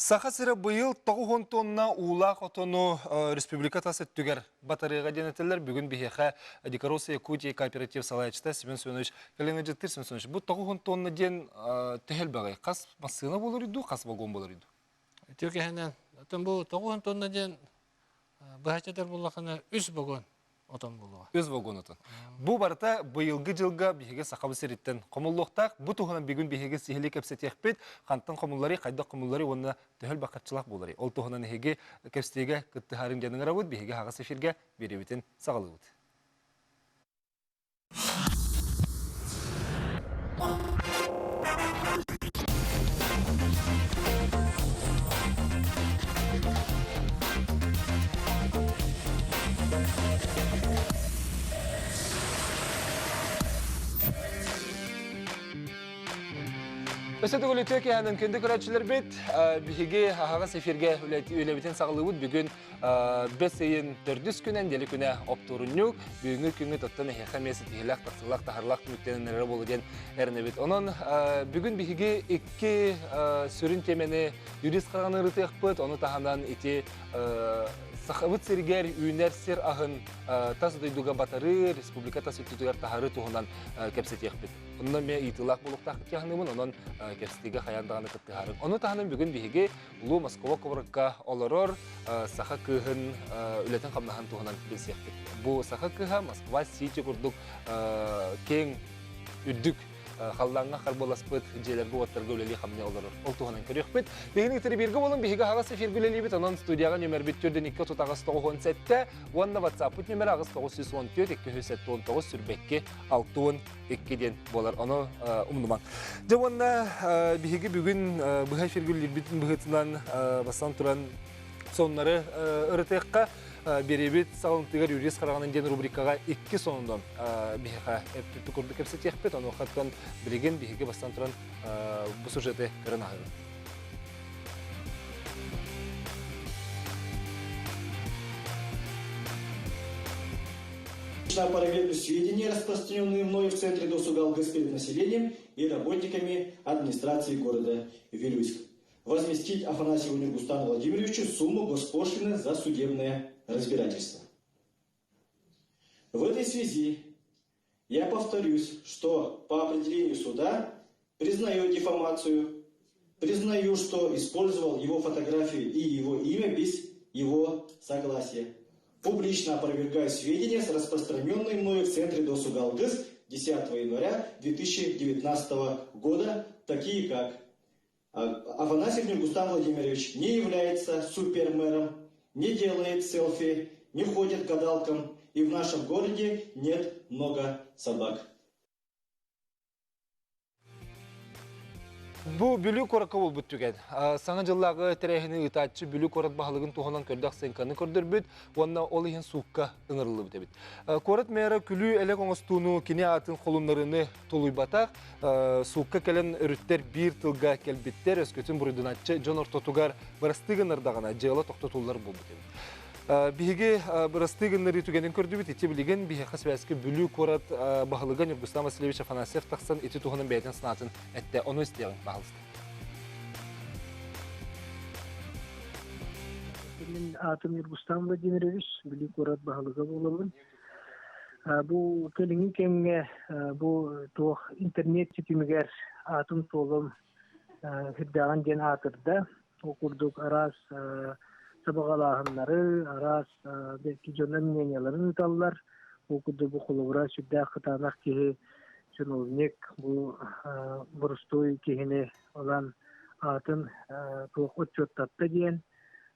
Саха сирэ быйыл 90 тонна уулаах отону республика тас өттүгэр батарыаҕа диэн этэллэр. Бүгүн биһиэхэ Дикоросы Якутии кооператив салайааччыта Семен Семенович Калинаджиттыр. Семен Семенович, бу 90 тонна диэн төһө элбэҕий? Хас массыына буолар дуу, хас вагон буолар дуу? Үтүө кэһэнэн, бу 90 тонна диэн быһаччатар буллахына үс вагон отон буолуоҕа. Үс вагон отон. Бу барыта быйылгы дьылга биһиги Сахабыт сириттэн хомуллуохтаах. Бу туһунан бүгүн биһиги сиһилии кэпсэтиэхпит. Хантан хомулларый, хайдах хомулларый уонна төһөл бакаччылаах буоларый. Ол туһунан эһиги кэпсэтиигэ кыттыһарын диэн ыҥырабыт. Биһиги аһаҕас эфиргэ биэриибитин саҕалыыбыт. Өссө төгүл үтүө киэһэнэн күндү көрөөччүлэрбит, биһиги аһаҕас эфиргэ үлэбитин саҕалыыбыт. Бүгүн бэс ыйын төрдүс күнэ, нэдиэлэ күнэ оптуорунньук. Бүгүҥҥү күҥҥүт оттон эһиэхэ эмиэ ситиһиилээх, тахсыылаах, таһарлаах түмүктэнэн эрэрэ буолуо диэн эрэнэбит. Онон бүгүн биһиги икки сүрүн тиэмэни юрист хараҕын ырытыахпыт, ону таһынан ити Сахабыт сиригэр үүнэр сир аһын тас дойдуга батарыы, республика тас өттүтүгэр таһарыы туһунан кэпсэтиэхпит. Онно эмиэ ыйытыылаах буолуохтаах кыһаныыбын, онон кэпсэтиигэ хайаан даҕаны кыттыһарым. Ону таһынан бүгүн биһиги Улуу Москва куоракка олорор саха кыыһын үлэтин-хамнаһын туһунан билсиэхпит. Бу саха кыыһа Москва Сити курдук киэҥ үрдүк халлааҥҥа харбыласпыт дьиэлэргэ-уоттарга үлэлии-хамныы олорор. Ол туһунан көрүөхпүт. Биһигини кытары бииргэ буолун, биһиги аһаҕас эфиргэ үлэлиибит. Онон студияҕа нүмербит төрдүн 2 38 97 уонна WhatsApp-пыт нүмерэ 8 914 279 сүрбэкки 62 диэн буолар. Ону умнумаҥ. Дьэ уонна биһиги бүгүн быһа эфиргэ үлэлиирбит быһыытынан бастан туран соннары ырытыахха. Биэриибит салынтыгар юрист хараҕынан диэн рубрикаҕа икки сонунан биһиэхэ эппиппит курдук кэпсэтиэхпит. Онуохаттан билигин биһиги бастан туран бу сюжеты көрөн аһыыбыт. Опровергну сведения, распространенные мною в Центре досуга ЛГС перед населением и работниками администрации города Вилюйск. Возместить Афанасьеву Нюргустану Владимировичу сумму госпошлины за судебное разбирательство. В этой связи я повторюсь, что по определению суда признаю дефамацию, признаю, что использовал его фотографию и его имя без его согласия. Публично опровергаю сведения, распространенные мною в Центре досуга «Алгыс» 10 января 2019 года, такие как Афанасьев Нюргустан Владимирович не является супермэром, не делает селфи, не ходит к гадалкам, и в нашем городе нет много собак. Бу Бүлүү куоракка буолбут түгэн. Саҥа дьыллааҕы тэрээһини ыытааччы Бүлүү куорат баһылыгын туһунан көрдөөх сценканы көрдөрбүт уонна ол иһин суукка ыҥырыллыбыт эбит. Куорат мэра күлүү-элэк оҥостууну кини аатын холуннарыыны тулуйбатах, суукка кэлэн өрүттэр биир тылга кэлбиттэр, өскөтүн буруйданаччы дьон ортотугар бырастыы гыннардаҕына дьыала тохтотуллар буолбут эбит. Биһиги бырастыы гыннарыы түгэнин көрдүбүт. Ити билигин биһиэхэ связка Бүлүү куорат баһылыга Ньургустан Васильевич Афанасьев тахсан ити туһунан бэйэтин санаатын эттэ. Ону истиэҕиҥ, баһылыста. Мин аатым Ньургустан Владимирович, Бүлүү куорат баһылыга буолабын. Бу кэлиҥҥи кэмҥэ бу туох интернет ситимигэр аатым-суолум сүрдээҕин диэн аатырда. Ол курдук араас сабаҕалааһыннары, араас бэрки дьоно мненияларын ыыталлар. Ол курдук бу холобура сүрдээх кытаанах киһи чиновник бу боростуой киһини ылан аатын туох отчуоттатта диэн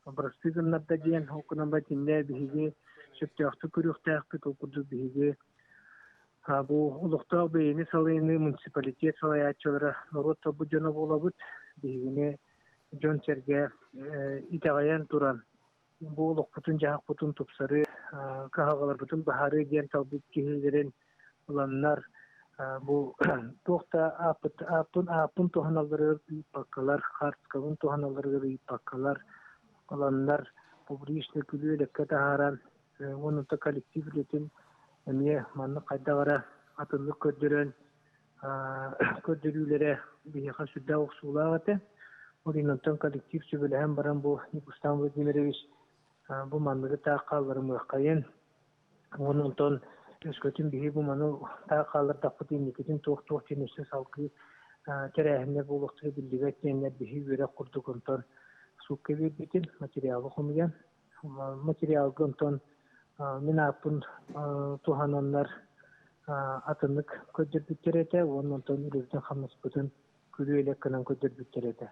бырастыы гыннарда диэн ол гынан баран итиннэ биһиги сөптөөхтүк көрүөхтээхпит ол курдук биһиги бу олохтоох бэйэни салайыныы муниципалитет салайааччылара норуот талбыт дьоно буолабыт биһигини дьон-сэргэ итэҕэйэн туран бу олохпутун-дьаһахпытын тупсарыы кыһалҕаларбытын быһаарыы диэн талбыт киһилэрин ыланнар бу туох да ааппыт ааппын ааппын туһаналларыгар ыыппаккалар хаартыскабын туһаналларыгар ыыппаккалар ыланнар публичный күлүү-элэккэ таһааран уонна коллектив үлэтин эмиэ маннык хайдах эрэ атыннык көрдөрөн көрдөрүүлэрэ биһиэхэ сүрдээх охсуулаах этэ. Ол иһин онтон коллектив сүбэлэһэн баран бу Ньукустан Владимирович бу манныгы таах хаалларымыаххайын, уонна онтон өскөтүн биһи бу маны таах хааллардахпыт инникитин туох-туох диэн өссө салгыы тэрээһиннэр буолуохтара биллибэт диэннэр биһи үөрэх курдук онтон суукка биэрбитим, материалы хомуйан. Материалга онтон мин ааппын туһананнар атыннык көрдөрбүттэр этэ уонна онтон үлэбитин-хамнаспытын күлүү-элэк гынан көрдөрбүттэр этэ.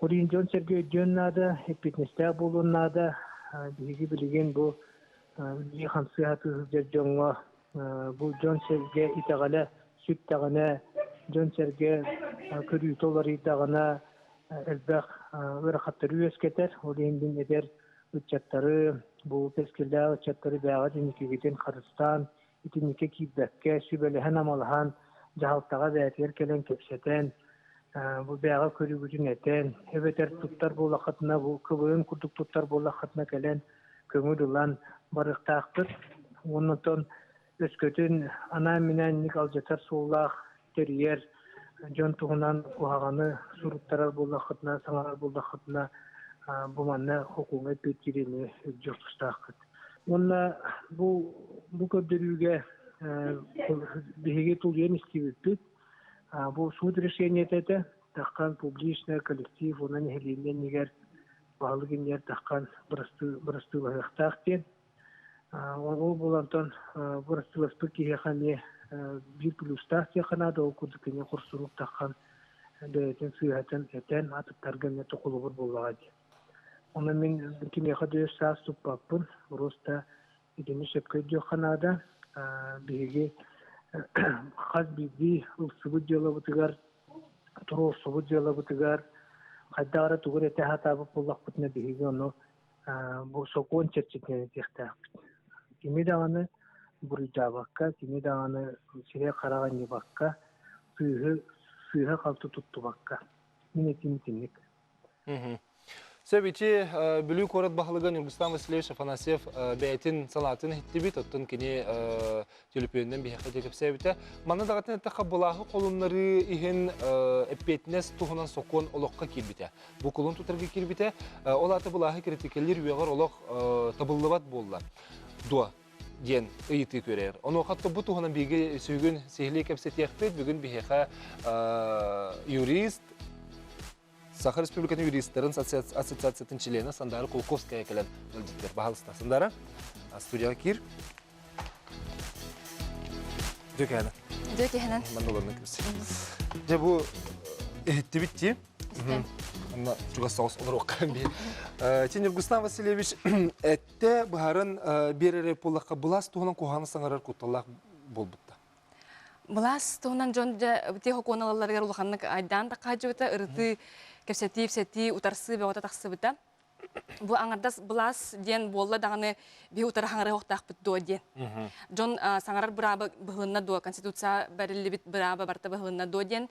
Ол дьон сэргэ өйдүөн наада, эппиэтинэстээх буолуон наада. Биһиги билигин бу үлэлии-хамсыы сатыы сылдьар дьоҥҥо бу дьон-сэргэ итэҕэлэ сүттэҕинэ, дьон-сэргэ көрүүтэ уларыйдаҕына элбэх ыарахаттары үөскэтэр. Ол иһин мин эдэр ыччаттары, бу кэскиллээх ыччаттары бэйэҕит инникигитин харыстаан, итинниккэ киирбэккэ, сүбэлэһэн-амалаһан, дьаһалтаҕа бэйэтигэр кэлэн кэпсэтэн, бу бэйэҕэ көрүүгүтүн этэн, эбэтэр туттар буоллаххытына, бу КВН курдук туттар буоллаххытына кэлэн көҥүл ылан барыахтаахпыт. Уонна оттон өскөтүн анаан-минээн алдьатар суоллаах тэрийэр дьон туһунан куһаҕаны суруттарар буоллаххытына, саҥарар буоллаххытына, бу манна хокуоҥҥа эппиэттиири өйдүөх тустааххыт. Уонна бу бу көрдөрүүгэ биһиги тулуйан истибиппит. Бу суут решениетэ этэ. Таххан публичный коллектив уонна нэһилиэнньэ иннигэр баһылык иннигэр таххан бырастыылаһыахтаах диэн. Ол буолантан бырастыыласпыт киһиэхэ эмиэ биир плюстаах диэххэ наада, ол курдук кини хорсунук таххан бэйэтин сыыһатын этэн атыттарга эмиэ токулубур буоллаҕа дии. Онон мин кимиэхэ да өс-саас туппаппын, просто итини сөпкө өйдүөххэ наада. Биһиги хас биирдии ылсыбыт дьыалабытыгар, туруорсубут дьыалабытыгар хайдах эрэ тугу эрэ этэ сатаабыт буоллахпытына биһиги ону бу сокуон чэрчитинэн этиэхтээхпит. Кими даҕаны буруйдаабакка, кими даҕаны сирэй-хараҕа анньыбакка, сыыһы сыыһа-халты туттубакка. Мин этиим итинник. Сөп ити Бүлүү куорат баһылыга Ньургустан Васильевич Афанасьев бэйэтин санаатын иһиттибит, оттон кини төлөпүөнүнэн биһиэхэ дьэ кэпсээбитэ. Манна даҕатын эттэххэ, былааһы холуннарыы иһин эппиэтинэс туһунан сокуон олоххо киирбитэ. Бу кулун тутарга киирбитэ. Ол аата былааһы критикэлиир үөҕэр олох табыллыбат буолла. Дуо? диэн ыйытыы күөрэйэр. Онуоха бу туһунан биһиги сүгүн сиһилии кэпсэтиэхпит. Бүгүн биһиэхэ юрист, Саха Республикатын юристарын ассоциациятын чилиэнэ Сандара Кулаковская кэлэн ыалдьыттар. Баһалыста. Сандара, студияға киир. Дүкәнә. Дүкәнә. Мандаларына кирсин. Дьэ бу иһиттибит дии. Анна чугас соҕус олоруохха би. Тин Ньургустан Васильевич этте быһарын биэрэр буоллахха былаас туһунан куһаҕаны саҥарар кутталлаах буолбутта. Былаас туһунан дьон дьэ те хокуон ылалларыгар улаханнык айдаан да хаадьыбыта, ырытыы, кэпсэтии, ипсэтии, утарсыы бөҕөтө тахсыбыта. Бу аҥардас былаас диэн буолла даҕаны биһи утары хаҥарыахтаахпыт дуо диэн. Дьон саҥарар бырааба быһылынна дуо, Конституция бэриллибит бырааба барыта быһылынна дуо диэн.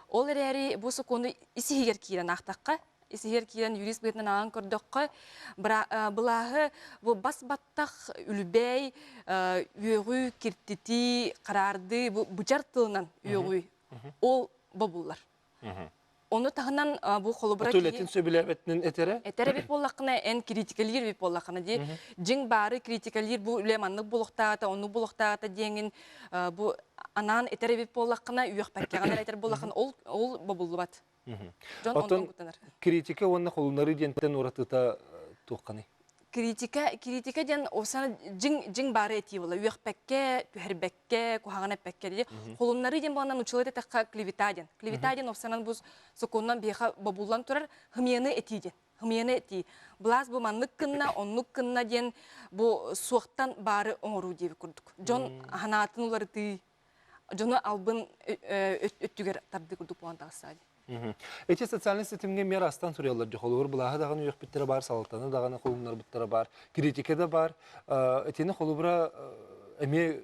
Ол эрээри бу сокуону ис иһигэр киирэн аахтахха, ис иһигэр киирэн юрист быһыытынан ааҕан көрдөххө, былааһы бу бас баттах, үлүбээй, үөҕүү, киртитии, хараардыы, бу быдьар тылынан үөҕүү ол бобуллар. Ону таһынан бу холобура Үлэтин сөбүлээбэтинэн этэрэ? Этэр эбит буоллаххына, эн критикалиир эбит буоллаххына дии. Дьиҥ баары критикалиир бу үлэ маннык буолуохтаата, оннук буолуохтаата диэҥин бу анаан этэр эбит буоллаххына, үөхпэккэҕин эрэ этэр буоллаххына, ол ол бобуллубат. Дьон онтон куттанар. Критика уонна холуннарыы диэнтэн уратыта туохханый? Критика, критика диэн осана дьиҥ дьиҥ баары этии була. Үөхпэккэ, түһэрбэккэ, куһаҕан эппэккэ дии. Холуннарыы диэн буолан нууччалыы эттэххэ клевета диэн. Клевета диэн осанан бу сокуонунан биһиэхэ бобуллан турар хымыйаны этии диэн. Хымыйаны этии. Былаас бу маннык гынна, оннук гынна диэн бу суохтан баары оҥоруу диэбит курдук. Дьон санаатын уларытыы, дьону албын өттүгэр тардыы курдук буолан таҕыстаа дии. Эти социальнай ситимҥэ мэр астан суруйаллар дьэ холобур былааһы даҕаны үөхпүттэрэ баар, салалтаны даҕаны холуннарбыттара баар, критика да баар. Итини холобура эмиэ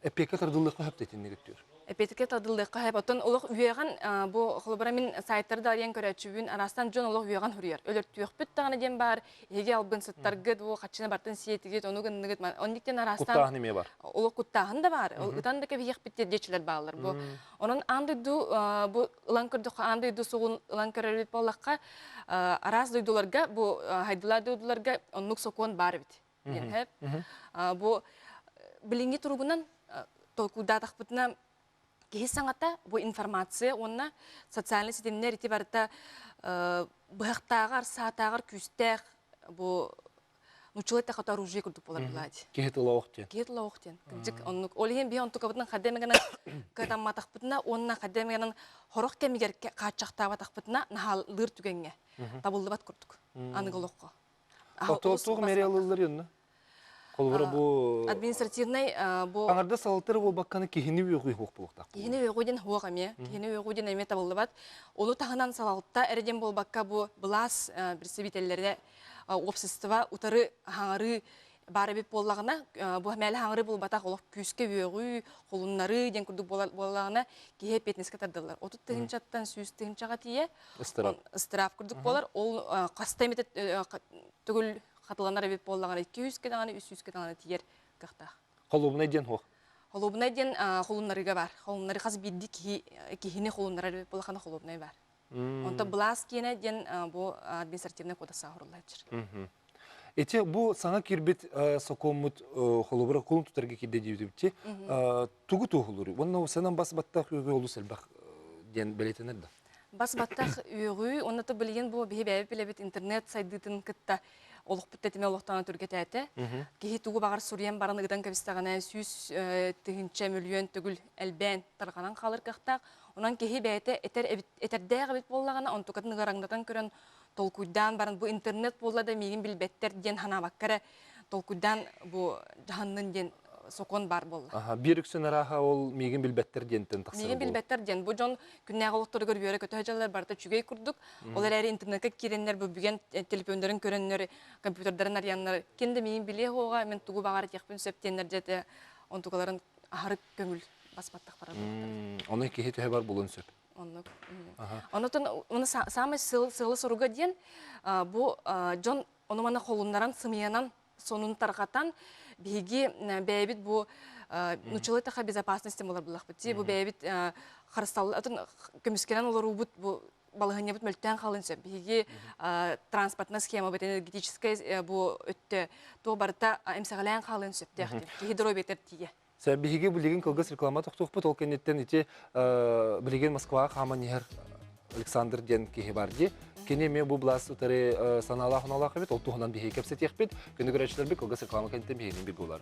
эппиэккэ тардыллыахха сөп итинник өттүгэр. Эпиэтикэ тардыллыахха сөп. Оттон олох үөҕэн бу холобура мин сайтары да арыйан көрөөччүбүн араастан дьон олох үөҕэн суруйар. Өлөртүөхпүт даҕаны диэн баар, эһиги албын сыттаргыт, бу хаччыны бартын сиэтигит, ону гынныгыт, оннук диэн араастан Куттааһын эмиэ бар. Олох куттааһын да баар. Ол ытан да кэбиһиэхпит диэн диэччилэр бааллар. Бу онон аан дойду бу ылан көрдөххө аан дойду сугун ылан көрөрбүт буоллахха араас дойдуларга бу хайдылаа дойдуларга оннук сокуон баар эбит. диэн сөп. Бу билиҥҥи туругунан толкуйдаатахпытына киһи саҥата бу информация уонна социальнай ситимнэр ити барыта быһахтааҕар, саатааҕар күүстээх бу нуччалыы эттэххэ оружие курдук буолар былаадь. Киһи тыла ох диэн. Киһи тыла ох диэн. Кырдьык оннук. Ол иһин биһи онтукабытынан хадда эмэгэнэн кытамматахпытына уонна хадда эмэгэнэн хорох кэмигэр хааччахтаабатахпытына наһаалыыр түгэҥҥэ табыллыбат курдук аныгы олоххо. Туох мэрия ылыллар онно? Холобура бу административнай бу Аңарда салалтар буолбакканы киһини үөҕүү хуох буолуохтаах. Киһини үөҕүү диэн хуох эмиэ. Киһини үөҕүү диэн эмиэ табыллыбат. Ону таһынан салалта эрэ диэн буолбакка бу былаас представителлэрэ уопсастыба утары хаҥарыы баар эбит буоллаҕына, бу мээлэ хаҥарыы буолбатах олох күүскэ үөҕүү, холуннарыы диэн курдук буоллаҕына киһи эппиэтинэскэ тардыллар. 30 тыһыынчаттан 100 тыһыынчаҕа тиийэ ыстыраап. Ыстыраап курдук буолар. Ол хаста эмитэ төгүл хатыланар эбит буоллаҕына 200 даҕаны 300 даҕаны тиийэр кыахтаах. Холуобунай диэн хуох. Холуобунай диэн холуннарыыга бар. Холуннары хас биирдии киһи киһини холуннарар эбит буоллахына холуобунай бар. Онто былаас киэнэ диэн бу административнай кодекс оҥоруллар. Ити бу саҥа киирбит сокуоммут холобура кулун тутарга киирдэ диэбитибитти тугу туоһулууруй? Уонна сынан бас баттах үөҕүү олус элбэх диэн бэлиэтэнэр да? Бас баттах үөҕүү уонна то билигин бу биһи бэйэбит билэбит интернет сайдыытын кытта олохпут тэтимэ олохтоно түргэтээтэ. Киһи тугу баҕар суруйан баран ыытан кэбистэҕинэ сүүс тыһыынча мөлүйүөн төгүл элбээн тарҕанан хаалар кыахтаах. Онон киһи бэйэтэ этэр эбит, этэрдээх эбит буоллаҕына, онтукатын ыараҥнатан көрөн толкуйдаан баран бу интернет буолла да миигин билбэттэр диэн санаабакка эрэ толкуйдаан бу дьаһаннын диэн сокуон баар буолла. Аха, биир үксүн арааһа ол миигин билбэттэр диэнтэн тахсар Миигин билбэттэр диэн бу дьон күннээҕи олохторугар үөрэ-көтө сылдьаллар барыта үчүгэй курдук. Ол эрээри интернеккэ киирэннэр бу бүгэн телефоннарын көрөннөр, компьютердарын арыйаннар ким да миигин билиэ суоҕа, мин тугу баҕар этиэхпин сөп диэннэр дьэ онтукаларын аһары көҥүл баспаттах барар буолуохтара. Ону киһи төһө бар булуон сөп. Оннук. Онотон уну саамай сыала-соруга диэн бу дьон ону маны холуннаран сымыйанан сонун тарҕатан биһиги бэйэбит бу нуччалыы таха безопасности буолар буллахпыт ти бу бэйэбит харыстал атын көмүскэнэн олоруубут бу балаһыанньабыт мөлтөөн хаалын сөп биһиги транспортная схемабыт энергетическай бу өттө туох барыта эмсэҕэлээн хаалыан сөптөөх киһи доруобуйатыгар тиийэ Сэ биһиги билигин кылгас реклама тохтуохпут, ол кэнниттэн ити билигин Москваҕа хааман иһэр Александр диэн киһи бар дии. Кини эмиэ бу былаас утары санаалаах-оноолоох эбит, ол туһунан биһиги кэпсэтиэхпит. Күнү көрөөччүлэрбит кылгас реклама кэнниттэн биһигини биир буолар.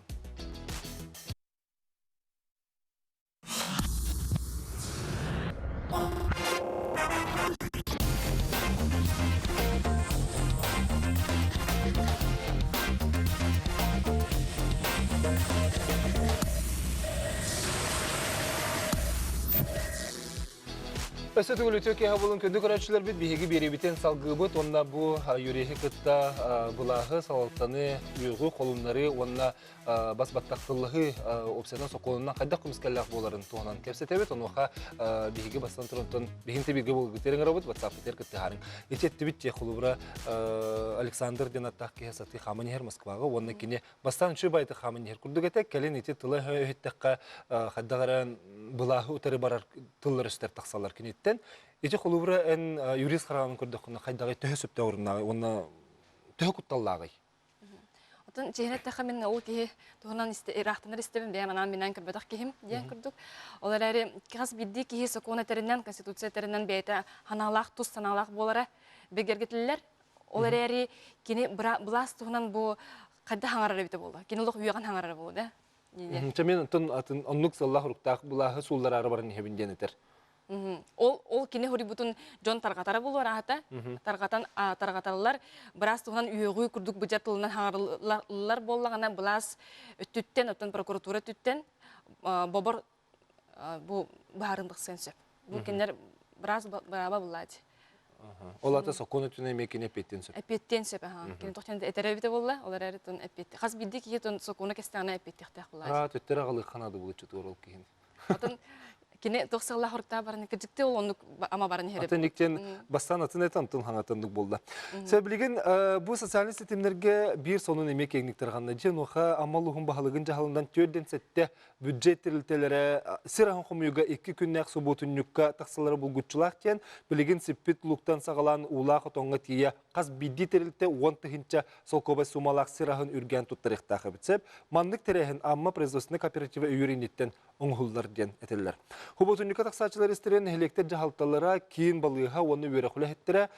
Өссө төгүл үтүө киэһэ буолун күндү көрөөччүлэрбит биһиги биэриибитин салгыыбыт уонна бу юриһи кытта былааһы, салалтаны, үөҕү, холуннары уонна бас баттахтыллаһыы опциянан сокуонунан хайдах көмүскэллээх буоларын туһунан кэпсэтэбит. Онуоха биһиги бастан турантан биһин тебирге буолгутер ыҥырабыт, WhatsApp-ытыгар кыттыһаарыҥ. Ити эттибит те холобура Александр диэн аттаах киһи сатыы хааман иһэр Москваҕа уонна кини бастаан үчүгэй байты хааман иһэр курдук этэ. Кэлин ити тыла өһүттэххэ хайдах эрэ былааһы утары барар тыллар өстөр тахсаллар киниттэн. Ити холобура эн юрист хараҕынан көрдөххүнэ хайдаҕый төһө сөптөөх оруннааҕый уонна төһө кутталлааҕый? Отон чиһин эттэххэ мин ол киһи туһунан ыраахтанар истэбин бэйэм анаан минээн көрбөтөх киһим диэн курдук. Ол эрээри хас биирдии киһи сокуон этэринэн, конституция этэринэн бэйэтэ санаалаах, тус санаалаах буолара бигэргэтиллэр. Ол эрээри кини былаас туһунан бу хайдах хаҥарар эбитэ буолла. Кини олох үөҕэн хаҥарара буолуо да. Чэ мен онтон атын оннук сыллаах-уруктаах былааһы сууллараары баран иһэбин диэн этэр. Ол ол кини хоруйбутун дьон тарҕатара буолуор аата. Тарҕатан тарҕаталлар. Быраас туһунан үөҕүү курдук быдьар тылынан хаҥарыллар буоллаҕына, былаас өттүттэн, оттон прокуратура өттүттэн бобор бу быһаарыы тахсыан сөп. Бу кинилэр быраас бырааба буллаачы. Ол ата сокуон өттүнэн эмиэ кини эппиэттиэн сөп. Эппиэттиэн сөп, аха. Кини тохтон этэрэ эбитэ буолла, ол эрээри тон эппиэтти. Хас биирдии киһи тон сокуону кэстэҕинэ эппиэттиэхтээх буолаачы. Аа, төттөрү аҕалыахха наада булуччу туор ол киһини. Отон. Кини туох сыллаах хоруктаа баран кырдьыкты ол оннук ама баран иһэр. Атын иктен бастаан атын этэ онтон хаҥатыннык буолла. Сөбүлигин бу социальный ситимнэргэ биир сонун эмиэ киэҥник тарҕанна. Дьэ онуоха Амма улууһун баһылыгын дьаһалынан түөрдэн сэттэ бюджет тэрилтэлэрэ сир аһын хомуйууга икки күннээх субуотунньукка тахсалара булгуччулаах диэн билигин сиппит лууктан саҕалаан уулаах отоҥҥо тиийэ хас биирдии тэрилтэ 10 000 солкуобай суумалаах сир аһын үргээн туттарыахтаах эбит. Сөп. Маннык тэрээһин Амма производственнай кооператива өйүүр инниттэн оҥоһуллар диэн этэллэр. Хубутунньукка тахсааччылар истэрин нэһилиэктэр дьаһалталара, киин балыыһа уонна үөрэх үлэһиттэрэ,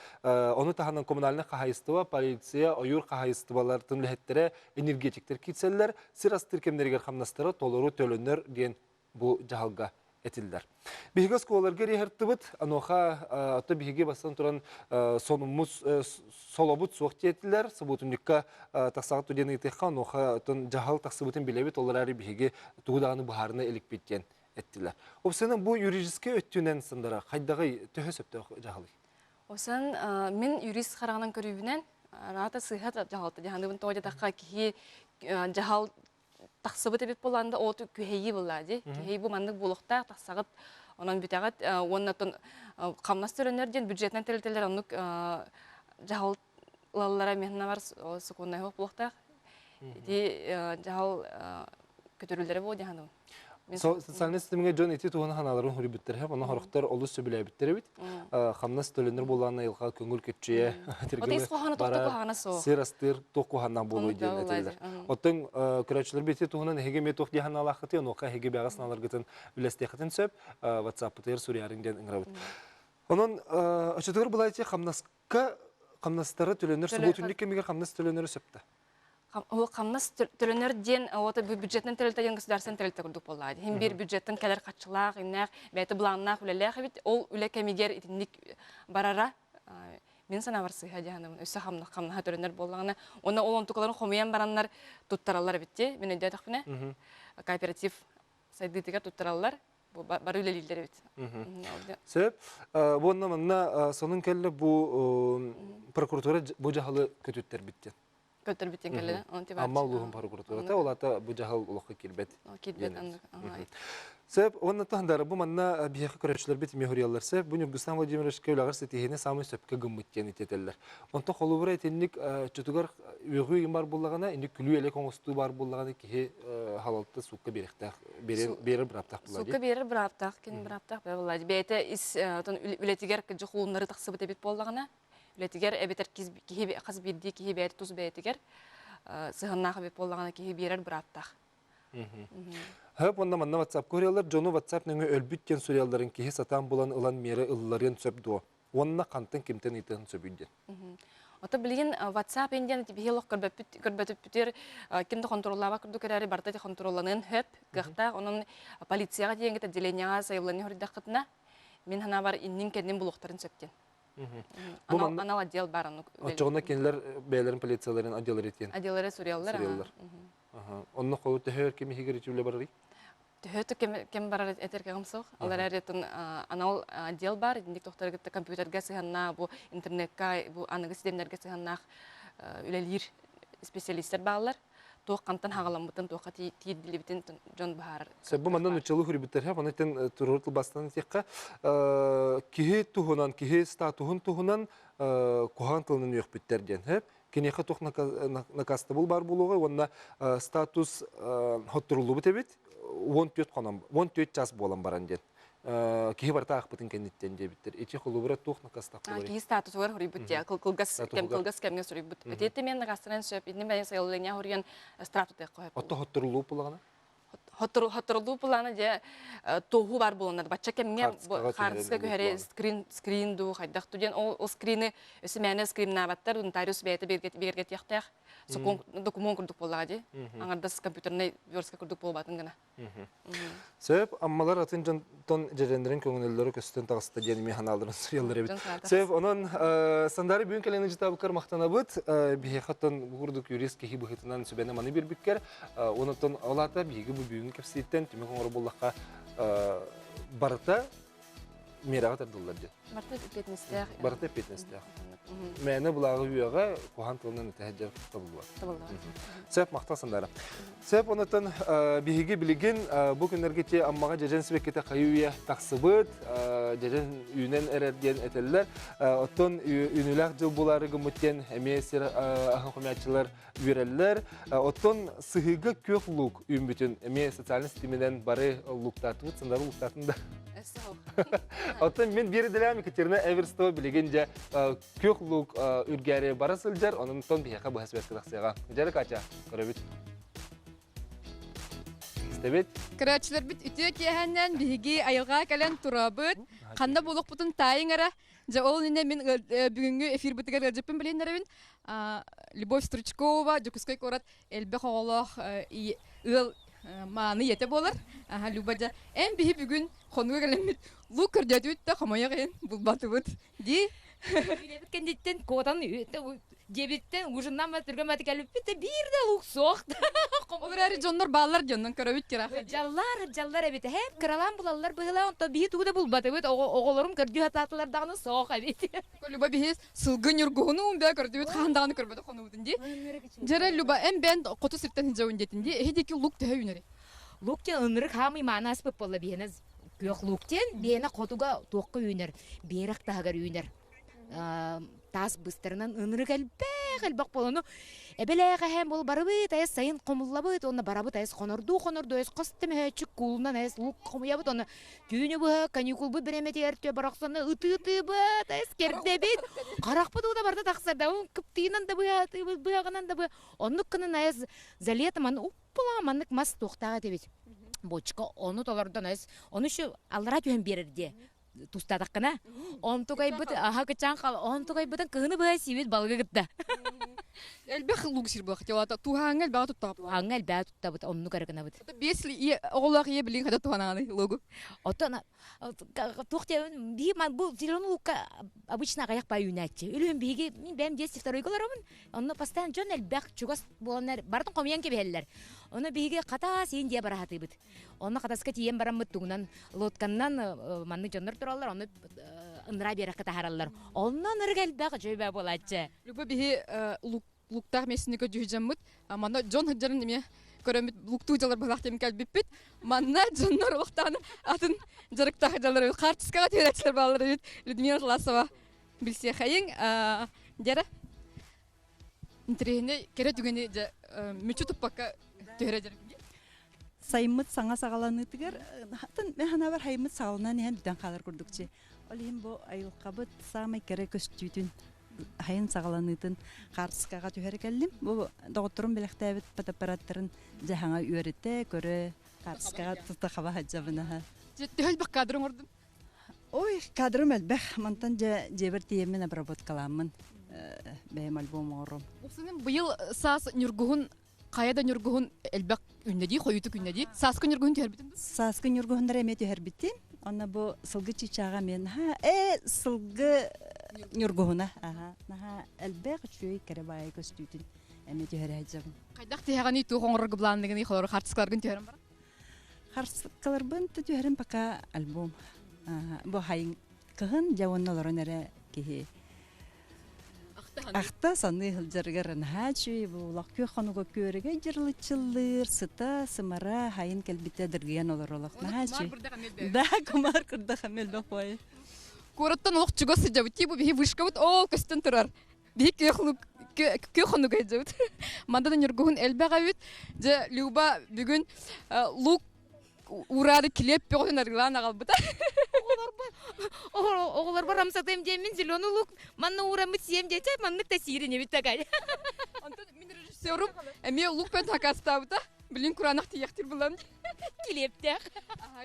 ону таһынан коммунальнай хаһаайыстыба, полиция, ойуур хаһаайыстыбаларын үлэһиттэрэ, энергетиктэр киирсэллэр, сир астыыр кэмнэригэр хамнастара толору төлөнөр диэн бу дьаһалга этиллэр. Биһиги оскуолаларга эриэһэртибит, онуоха ото биһиги бастан туран сонуммут солобут суох диэтилэр, субуотунньукка тахсаҕыт диэн ыйытыахха, онуоха отон дьаһал тахсыбытын билэбит, ол эрээри биһиги тугу даҕаны быһаарына иликпит диэн эттилэр. Опсанан бу юридическай өттүнэн сандара хайдаҕый төһө сөптөөх дьаһалый? Осан мин юрист хараҕынан көрүүбүнэн араата сыыһа дьаһалта дьаһаныбын тоҕо диэтэххэ киһи дьаһал тахсыбыт эбит буоллаан да ол күһэйии буоллаа дии. Күһэйии бу маннык буолуохтаах тахсаҕыт онон бүтэҕит уонна оттон хамнас төлөнөр диэн бюджетнай тэрилтэлэр оннук дьаһал ылаллара миэхэ бар сокуоннай суох буолуохтаах. Ити дьаһал көтөрүллэрэ буолуо дии саныыбын. Социальнай ситимҥэ дьон ити туһунан санааларын суруйбуттар һэ, онон сорохтор олус сөбүлээбиттэр эбит. Хамнас төлөнөр буоллаҕына айылҕа көҥүл көччүйэ барар, сир астыыр туох куһааннаах буолуой диэн этэллэр. Оттон көрөөччүлэр ити туһунан эһиги эмиэ туох дии санаалааххытый, онуоха эһиги бэҕэ санааларгытын үллэстиэххитин сөп, WhatsApp-пытыгар суруйарыҥ диэн ыҥырабыт. Онон оччотугар былайчы хамнаска хамнастара төлөнөр, субуотунньук кэмигэр хамнас төлөнөрө сөп да? Ол хамнас төлөнөр диэн ото бюджетнан тэрилтэ диэн государственный тэрилтэ курдук буоллаа. Хим биир бюджеттан кэлэр хаччылаах, иннээх, бэйэтэ былааннаах үлэлээх эбит. Ол үлэ кэмигэр итинник барара мин санаабар сыыһа дьаһанабын. Өссө хамнаһа төлөнөр буоллаҕына, уонна ол онтукаларын хомуйан бараннар туттараллар эбит дии. Мин өйдөөтөхпүнэ, кооператив сайдыытыгар туттараллар. Бу бары үлэлииллэр эбит. Сөп. Уонна манна сонун кэллэ бу прокуратура бу дьаһалы көтүттэрбит диэн. Көтөрбүттэн кэллэ. Амма улууһун прокуратурата ол ата бу дьаһал олоххо киирбэт. Киирбэт аннык. Сөп, уонна таһындары бу манна биһиэхэ көрөөччүлэрбит эмиэ хоруйаллар. Сөп, бу Ньургустан Владимировичка үлэҕэр ситиһиини саамай сөпкө гыммыт диэн итиэтэллэр. Онтон холобура итинник чутугар үөҕүү ыйым бар буоллаҕына, инник күлүү элек оҥостуу бар буоллаҕына киһи халалта суукка биэрэхтээх, биэрэр бырааптаах буолла Суукка биэрэр бырааптаах, кини бырааптаах буолла. Бэйэтэ ис үлэтигэр кыдьы хуулуннары тахсыбыт эбит буоллаҕына, үлэтигэр эбэтэр киһи хас биирдии киһи бэйэтэ тус бэйэтигэр сыһыаннаах эбит буоллаҕына киһи биэрэр бырааптаах. Хөп уонна манна WhatsApp суруйаллар дьону WhatsApp нөҥүө өлбүт диэн суруйалларын киһи сатаан булан ылан миэрэ ылларыан сөп дуо? Уонна хантан кимтэн ыйытыан сөбүй диэн. Ото билигин WhatsApp индиан биһи олох көрбөппүт көрбөтүппүтүгэр ким да хонтуруоллаабат курдук эрээри барыта хонтуруолланыан сөп кыахтаах. Онон полицияҕа диэҥҥит отделениеҕа сайылланыы хоруйдаххытына мин санаабар иннин-кэннин булуохтарын сөп диэн. Бу Анал отдел бар оннук. Оччоҕуна кинилэр бэйэлэрин полицияларын отделлары этиэн. Отделлары суруйаллар. Суруйаллар. Онно холу төһө ким иһигэр ити барарый? Төһө кем кем барар этэр кэҕим суох. Ол эрээри анал отдел бар, итинник тохтору кытта компьютерга сыһаннаах, бу интернетка, бу аныгы ситимнэргэ сыһаннаах үлэлиир специалистер бааллар. Туох хантан хаҕаламмытын, туохха тиийдилибитин дьон быһаарар. Сөп, бу манна нуччалыы хүрүбүттэр, оны тен турur тылбастан этиэххэ, киһи туһунан, киһи статуһун туһунан куһаҕан тылынан үөхпүттэр диэн. Киниэхэ туох накастабыл баар буолуоҕай уонна статус хотторуллубут эбит 14 хонон 14 час буолан баран диэн. Киһи барыта аахпытын кэнниттэн диэбиттэр. Ити холобура туох накастах болар? Киһи статусугар хоруйбут дия, кылгас кэм кылгас кэмҥэ суруйбут. Ити мен накастанан сөп, итини бэйэн сайыллыҥа хоруйан штраф тутуох хөп. Отто хотторулуу булаҕына? Хотторулуу булаҕына дьэ туоһу бар буоланар. Бачча кэмҥэ хаартыска көһөрө скрин скрин дуу хайдах ту диэн ол скрини өссө мээнэ скриннаабаттар нотариус бэйэтэ бигэргэтиэхтээх. Сокуон документ курдук буоллаҕа дии. Аҥардас компьютернай верстка курдук буолбатын гына. Сөп, аммалар атын дьонтон дьэрэннэрин көҥүллэрэ көстөн таҕыста диэн эмиэ ханааларын суруйаллар эбит. Сөп, онон Сандаары бүгүн кэлэн ыжытаабыккар махтанабыт. Биһиэхэ оттон бу курдук юрист киһи быһыытынан сүбэни маны биэрбиккэр. Онон ол аата биһиги бу бүгүҥҥү кэпсииттэн түмүк оҥоро буоллахха барыта миэрэҕэ тардыллар диэн. Барыта эппиэтинэстээх. Барыта эппиэтинэстээх. Мээнэ былааҕы үөҕэ куһаан тылынан этэһэ дьэ табыллыбат. Сөп махтал Сандара. Сөп онотон биһиги билигин бу күннэргэ ти Аммаҕа дьэдьэн сибэккитэ хайы-үйэ тахсыбыт, дьэдьэн үүнэн эрэр диэн этэллэр. Оттон үүнүүлээх дьыл булаары гыммыт диэн эмиэ сир аһын хомяаччылар үөрэллэр. Оттон сыһыыга күөх луук үүммүтүн эмиэ социальнай ситиминэн бары лууктаатыбыт, Сандары лууктаатын да. Оттон мин биир идэлээх Екатерина Эверстова билигин дьэ күөх луук үргээри бара сылдьар, онон биһиэхэ быһа связка тахсыаҕа. Дьэ, Катя, көрөбүт. Истэбит. Көрөөччүлэрбит үтүө киэһэннэн биһиги айылҕа кэлэн турабыт. Ханна буолуохпутун таайыҥ эрэ. Дьэ, ол иннинэ мин бүгүҥҥү эфирбытыгар ыалдьыппын билиһиннэрэбин. Любовь Стручкова, Дьокуускай куорат элбэх оҕолоох ыал мааны ийэтэ буолар. Люба дьэ, эн биһи бүгүн хонууга кэлэммит лук көрдөөтүбүт да хомойох иһин булбатыбыт дии. Үлэбит кэнниттэн куотан дьиэбиттэн ужиннан түргэн баты кэлбиппит да биир да лук суох. Ол эрээри дьоннор бааллар дьоннон көрөбүт кира. Дьаллар, дьаллар эбит. Эһэм кыралаан булаллар быһыылаах, онтон биһи тугу да булбатыбыт. Оҕолорум көрдүү сатаатылар даҕаны суох эбит. Люба биһи сылгы ньургуһуну бээ көрдүбүт хаһан даҕаны көрбөтөх хонуубутун дии. Дьэрэ Люба эн бээн хоту сиртэн сылдьабын диэтин дии. Эһи диэки лук төһө үүнэрий? Лук диэн ынырык хаамый мааны аспыт буолла биһиэнэ күөх лук диэн биһиэнэ хотуга туохха үүнэр биэрэк таһыгар үүнэр таас быстарынан ынырык элбэх элбэх буолану эбэлээх эһэм бол барыбыт айас сайын хомуллабыт уонна барабыт айас хонордуу хонордуу айас хос мөһөөччүк куулунан айас лук хомуйабыт уонна түүнү быһа каникулбут бириэмэтигэр түө барахсаны ытыы-ытыыбыт айас кэрдэбит харахпыт уута барыта тахсар да кыптыынан да быһа ытыыбыт быһаҕынан да быһа оннук гынан айас за лето маны уппулаа маннык мас туохтаах этибит бочка ону толордон айас ону еще аллараа түһэн биэрэр диэ тустаатаххына онтукайбыт аха кычаан хал онтукайбытын кыһыны быһа сиибит балыгы кытта элбэх лук сир буолах тиолата туһааҥҥа элбэҕи туттабыт туһааҥҥа элбэҕи туттабыт оннук эрэ гынабыт биэс оҕолоох ийэ билигин хата туһанаҕыный лугу оттон туох диэбин биһи бу зеленый лукка обычно аҕыйах бай үүнээччи үлүһүн биһиги мин бэйэм десять второйга олоробун онно постоянно дьон элбэх чугас буоланнар барытын хомуйан кэбиһэллэр ону биһиги хатаас иин диэ бараһатыыбыт Онно Хатаска тиийэн бараммыт тугунан лодканнан маннык дьоннор тураллар, ону ыныраа биэрэккэ таһаараллар. Онно ынырык элбэх дьөйбө буолааччы. Люба биһи луктаах миэстини көрдьүһүдьаммыт. Манна дьон сылдьарын эмиэ көрөммүт луктуу дьалар быһалаах диэн кэлбиппит. Манна дьоннор олохтоон атын дьарыктаах дьаллар хаартыскаҕа түһэрээччилэр бааллар эбит. Людмила Атласова билсиэхэйиҥ. Дьэрэ интэриэһинэй кэрэ түгэни дьэ мүччү туппакка түһэрэ дьарык. Сайыммыт саҥа саҕаланыытыгар атын ханаабар хайыммыт саҕаланан иһэн бүтэн хаалар курдукчи. Ол иһин бу айылҕабыт саамай кэрэ көстүүтүн хайын саҕаланыытын хаартыскаҕа түһэрэ кэллим. Бу доҕотторум бэлэхтээбит фотоаппараттарын дьаһаҥа үөрэтэ, көрө, хаартыскаҕа тута хаба сылдьабын. Төһө элбэх кадр оҥордум? Ой, кадрым элбэх. Мантан дьэ дьиэбэр тиийэммин обработкалааммын бэйэм альбом оҥорум. Уксунун быйыл саас ньургуһун хайа да ньургуһун элбэх үннэдии, хойутук үннэдии. Сааскы ньургуһун түһэрбитин Сааскы ньургуһуннары эмиэ түһэрбитим. Онно бу сылгы чыычааҕа мен наһаа э сылгы ньургуһуна аха наһаа элбэх үчүгэй кэрэ баайы көстүүтүн эмиэ түһэрэ сылдьабын. Хайдах тиһэҕиний туох оҥорорго былаанныгыный холору хаартыскаларгын түһэрэн баран? Харсыккаларбын түһэрим пока альбом. Бу хайын кыһын дьэ уонна олорон эрэ киһи ахта саныы сылдьарыгар наһаа үчүгэй буолуох күөх хонуга күөрэгэй дьырылыччыллыыр сыта сымара хайын кэлбитэ дыргыйан олоролох наһаа үчүгэй да кумаар курдах эмиэ элбэх буолай Куораттан олох чугас сылдьабыт тии бу биһи вышкабыт ол көстөн турар биһи күөх хонуга сылдьабыт манна да ньургуһун элбэх эбит дьэ Люба бүгүн лук Ураады килиэп бөҕөтүн арыылаан аҕалбыта. Оҕолорбор амсатыам диэммин зеленый лук манна уураммыт сиэм диэтэ маннык да сиирин эбит такай. Онтон мин режиссерум эмиэ лук пен акастаабыта. Билин кураанах тиийэхтир булам. Килиэптээх.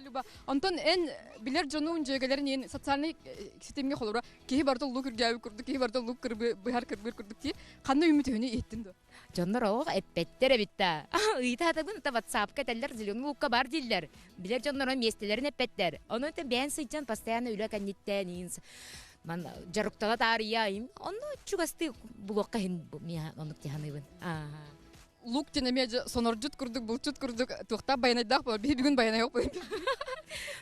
Люба, онтон эн билэр дьонуун дьүөгэлэрин иэн социальный ситимҥэ холоро киһи барыта лук үргээбит курдук, киһи барыта лук кырбы быһар кырбыыр курдук дии. Ханна үүммүт үһүнү иһиттин дуо? Дьоннор олох эппэттэр эбит да. Ыйыта сатабын, это ватсапка этэллэр, зеленый лукка бар дииллэр. Билэр дьонноро миэстэлэрин эппэттэр. Онон это бэйэн сылдьан постоянно үлэ кэнниттэн иин ман дьарыктала таарыйа онно чугастыы булуохха иһин миэхэ оннук тиһаныыбын. Лук диэн эмиэ сонордьут курдук, булчут курдук туохтаах байанайдаах буолар. Биһи бүгүн байанай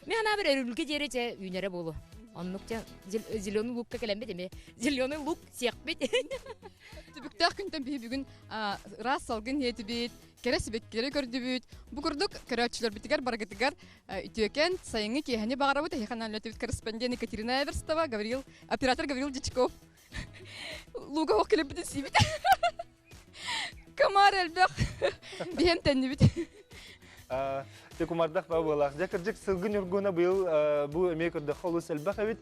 Мен ана бір өрүлгэ диэри чэ үүнэрэ буолу. Оннук зеленый лукка кэлэммит эми зеленый лук сиэхпит. Түбүктээх күнтэн биһи бүгүн ыраас салгын иһэтибит, кэрэ сибэккилэри көрдүбүт. Бу курдук көрөөччүлэрбитигэр барыгытыгар үтүөкэн сайыҥҥы киэһэни баҕарабыт. Эһиэхэ үлэтибит корреспондент Екатерина Эверстова, Гаврил, оператор Гаврил Дьячков. Луга ох кэлэппитин сиибит. Комар элбэх. Биһэн тэннибит. Те кумардах ба буолаах. Дьэ кырдьык сылгы ньургуна быйыл бу эмиэ көрдөххө олус элбэх эбит.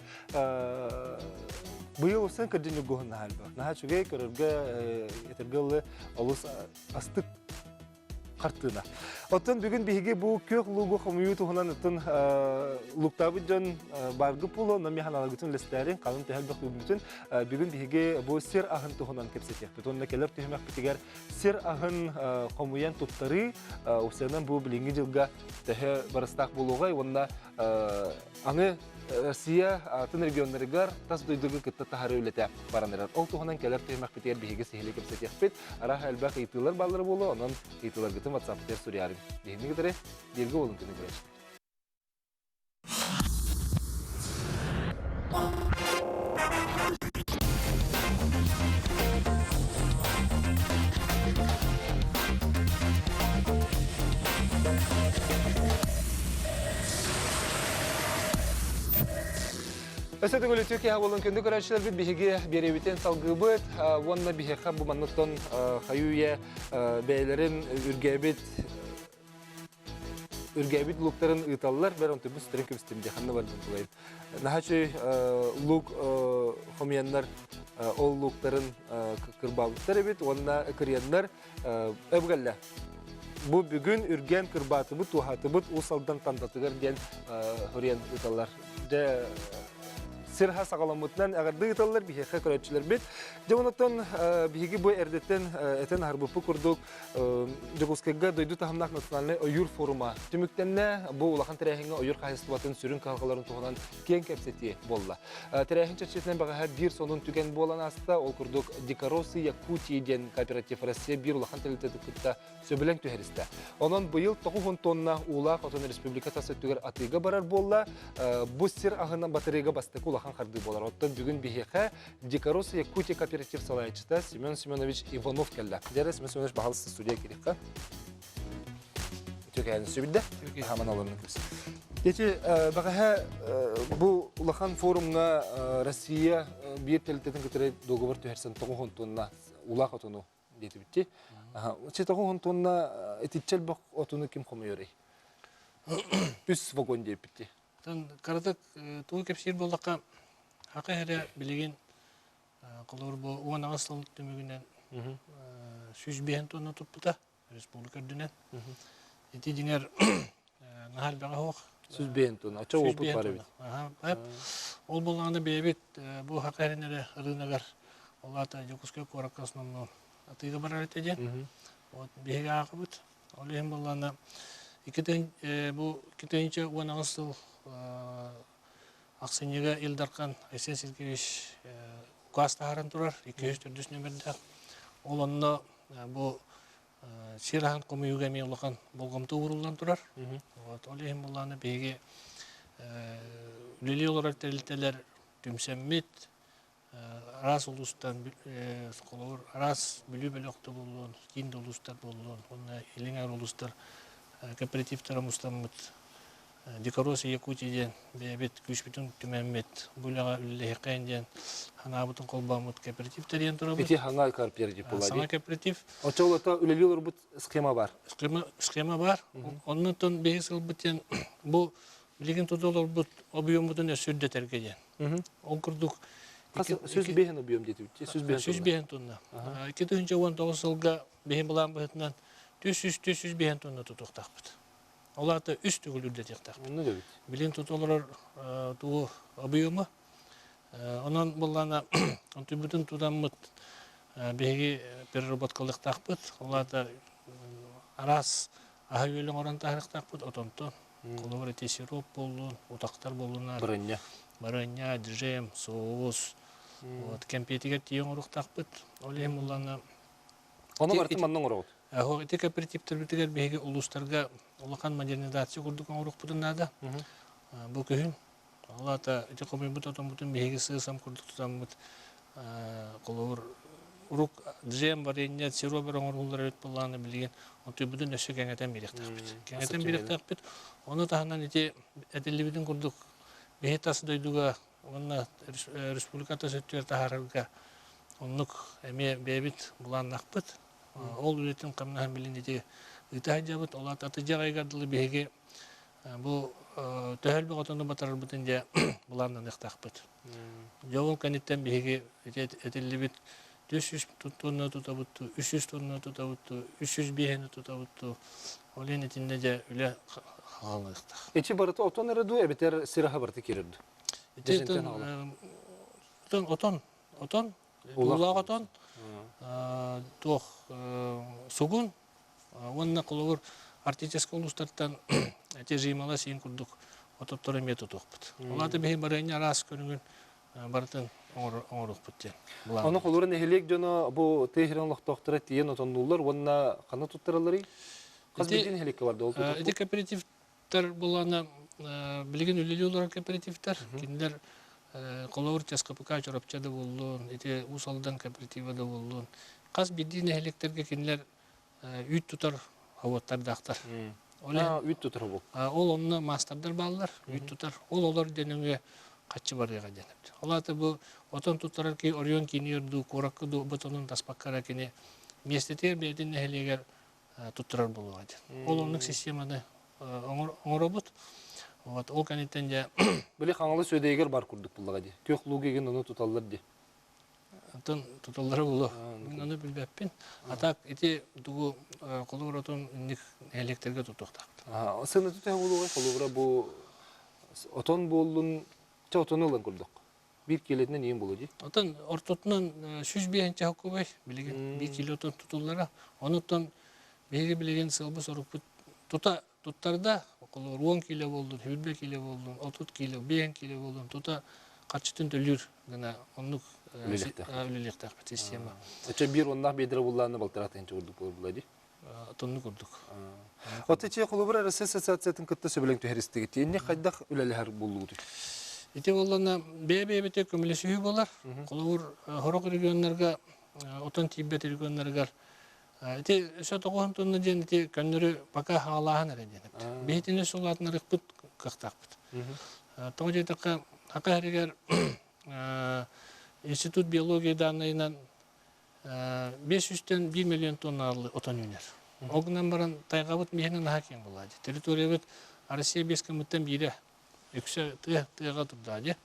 Быйыл усан кырдьык ньургуһун наһаа элбэх. Наһаа үчүгэй көрөргө этэргэ ылы олус астык хартыына. Оттон бүгүн биһиги бу күөх луугу хомуйуу туһунан оттон луктаабыт дьон баргы пулу, онон миэхэ аналгытын үлэстээрин, халын төһө элбэх үүммүтүн бүгүн биһиги бу сир аһын туһунан кэпсэтиэхпит. Уонна кэлэр түһүмэхпитигэр сир аһын хомуйан туттарыы, уопсайынан бу билиҥҥи дьылга төһө барыстаах буолуоҕай уонна аны Россия атын регионнарыгар тас дойдуга кытта таһарыы үлэтэ баран эрэр. Ол туһунан кэлэр түһүмэхпитигэр биһиги сиһилии кэпсэтиэхпит. Арааһа элбэх ыйытыылар бааллара буолуо, онон ыйытыыларгытын WhatsApp-тыгар суруйаарыҥ. Биһигини кытары бииргэ буолуҥ күнү көрөөччүлэр. Өссө төгүл үтүө киһи буолун күндү көрөөччүлэрбит биһиги биэрэбитин салгыыбыт уонна биһиэхэ бу манныттан хайыы-үйэ бэйэлэрин үргээбит үргээбит луктарын ыыталлар бэр онтубут сүтэрин кэбистим дии ханна бардым булайын наһаа үчүгэй лук хомуйаннар ол луктарын кырбаабыттар эбит уонна кырыйаннар өбүгэллэ бу бүгүн үргэн кырбаатыбыт туоһаатыбыт Уус Алдан Тандатыгар диэн хоруйан ыыталлар дьэ сирха саҕаламмытынан эҕэрдэ ыыталлар биһиэхэ көрөөччүлэрбит. Дьэ онтон биһиги бу эрдэттэн этэн аһарбыппыт курдук Дьокуускайга дойду таһымнаах национальнай ойуур форума түмүктэннэ. Бу улахан тэрээһиҥҥэ ойуур хаһаайыстыбатын сүрүн кыһалҕаларын туһунан киэҥ кэпсэтии буолла. Тэрээһин чэрчитинэн бэҕэһээ биир сонун түгэн буолан ааста. Ол курдук Дикоросы Якутии диэн кооператив Россия биир улахан тэрилтэтин кытта сөбүлэҥ түһэристэ. Онон быйыл 90 тонна уулаах отон республика тас өттүгэр атыыга барар буолла. Бу сир аһынан батарыыга бастакы улахан хардыы буолар. Оттон бүгүн биһиэхэ Дикоросы Якутия кооператив салайааччыта Семен Семенович Иванов кэллэ. Дьэрэ Семен Семенович баһалыста студия кириэххэ. Үтүөкээн сүбүдэ. Хаман алырын күс. Дети бэҕэһээ бу улахан форумҥа Россия биир тэрилтэтин кытары договор түһэрсэн 90 тонна улаах отону диэтибитти. Чи 90 тонна итиччэ элбэх отуну ким хомуйарый? Үс вагон диэппитти. Кыратык тугу кэпсиир буоллахха, хака эрэ билигин холобур бу 18 сыл түмүгүнэн 105 тонна туппута. республика үрдүнэн. Ити дьиҥэр наһаа элбэҕэ суох. 105 тонна. Оччо опыт бар эбит. Ол буоллаҕына бэйэбит бу саха эрин эрэ ырыынагар ол аата Дьокуускай куоракка основном атыыга барар этэ диэн. Вот биһиги аахыбыт. Ол иһин буоллаҕына бу 2018 сыл Ахсынньыга Ил Дархан Айсен Сергеевич указ таһааран турар 204 нөмердээх. Ол онно бу сир аһын хомуйууга эмиэ улахан болҕомто ууруллан турар. Вот, ол иһин буллааны биһиги үлэлии олорор тэрилтэлэр түмсэммит араас улуустан холобур араас Бүлүү бөлөхтө буоллун, киин да улуустар буоллун, уонна илиҥ аар улуустар кооперативтара мустаммыт Дикорос Якутия диэн бэйэбит күүспүтүн түмэммит, бу үлэҕэ үлэлэһиэххэйин диэн санаабытын холбооммут кооператив тэрийэн турабыт. Ити саҥа кооператив буолла Саҥа кооператив. Оччолото үлэлии олорбут схема бар. Схема, схема бар. Оннуттан биһи сылбыт диэн бу билигин тута олорбут объеммутун өссө үрдэтэргэ диэн. Ол курдук 105 объем диэтибит. 105 тонна. 2019 сылга биһи былаан быһытынан 300-305 тонна тутуохтаахпыт. Ол аата үс төгүл үрдэтиэхтээхпит. Онно дебит. Билин тута олорор тугу объема. Онон буллана онтуйбутун тутаммыт биһиги переработкалыахтаахпыт. Ол аата араас аһы-үөлү оҥорон таһаарыахтаахпыт. Отонтон холобур ити сироп буоллун, утахтар буоллунар. Барыанньа. Барыанньа, джем, соус. Вот, кэмпиэтигэр тиийэ оҥоруохтаахпыт. Ол иһин буллана Ону барытын манна оҥороҕут? Ити кооперативтэрбитигэр биһиги улуустарга улахан модернизация курдук оҥоруохпутун наада. Бу күһүн. Ол аата ити хомуйбут отоммутун биһиги сыысам курдук тутаммыт холобур урук джем, варенье, сироп эрэ оҥорууллар эбит буоллаҕына билигин отуйбутун өссө кэҥэтэн биэриэхтээхпит. Кэҥэтэн биэриэхтээхпит. Ону таһынан ити этиллибитин курдук биһи тас дойдуга уонна республика тас өттүгэр таһаарарга оннук эмиэ бэйэбит былааннаахпыт. Ол үлэтин хамнаһын билин ити ыыта сылдьабыт. Ол аата атырдьах ыйыгар дылы биһиги бу төһө элбэх отону батарарбытын дьэ былааннаныахтаахпыт. Дьэ ол кэнниттэн биһиги ити этиллибит 400 тонна тутабыт, 300 тонна тутабыт, 305 тутабыт. Ол иһин итиннэ дьэ үлэ хаалыахтаах. Ити барыта отон эрэ дуу, эбэтэр сир аһа барыта киирэр дуу? Ити отон, отон, уулаах отон, туох сугун уонна холобур арктическай улуустартан эти жимала сиин курдук ототтору эмиэ тутуохпут. Ол аата биһи барыанньа араас көрүҥүн барытын оҥоруохпут диэн. Ону холура нэһилиэк дьоно бу тыа сирин олохтоохторо тиийэн отоннуллар уонна ханна туттаралларый? Хас биирдии нэһилиэккэ барда ол Ити кооперативтар булана билигин үлэлии олорор кооперативтар. Кинилэр холобур ТСКПК Чурапча да буоллун, ити Уус Алдан кооператива да буоллун. Хас биирдии нэһилиэктэргэ кинилэр үүт тутар хобуоттардаахтар. Ол үүт тутар хобуок. Ол онно маастардар бааллар, үүт тутар. Ол олор диэн өҥө хаччы барыаҕа диэн. Ол аата бу отон туттарар киһи оройуон киинигэр дуу, куоракка дуу отонун таспакка эрэ кини миэстэтигэр бэйэтин нэһилиэгэр туттарар буолуоҕа диэн. Ол оннук системаны оҥоробут. Вот ол кэнниттэн дьэ Били Хаҥалас Үөдэйигэр бар курдук буллаҕа дии. Күөх луугу игин ону туталлар дии. Антон туталлара булу. Мин ону билбэппин. А так ити тугу холобур отун инник нэһилиэктэргэ тутуохтаахпыт. Сыаната төһө буолуоҕай холобура бу отон буоллун, чэ отону ылан курдук. Биир киилэтинэн иин буолуо дии. Отон ортотунан 105 хоккубай билигин биир кило отон тутуллара. Онуттан биһиги билигин сыалбыт-сорукпут тута туттарда, холобур 10 кило буоллун, 20 кило буоллун, 30 кило, 5 кило буоллун тута харчытын төлүүр гына оннук үлэлиэхтээхпит система. Оччо биир уоннаах биэдэрэ буллааны балтараа тыһыынча курдук буолар дии. Тонну курдук. Оттон ичи холобур Россия ассоциациятын кытта сөбүлэҥ түһэристигит. Инни хайдах үлэлэһэр буоллугутуй? Ити буоллана бэйэ-бэйэбитэ көмөлөсүһүү буолар. Холобур, сорох регионнарга отон тиийбэт регионнарыгар ити өссө тоҕуһун тонна диэн ити көннөрү пока хаалааһын эрэ диэн эбит. Биһитини сулаатынарыкпыт кыахтаахпыт. Тоҕо диэтэххэ, Саха сиригэр Институт биологии дааннайынан 500-тэн 1 миллион тонна отон үүнэр. Ол гынан баран тайҕабыт миһинэ наһаа киэҥ буолла дии. Территориябыт Россия биэс гыммыттан биирэ үксэ тыа тыаҕа турда дии.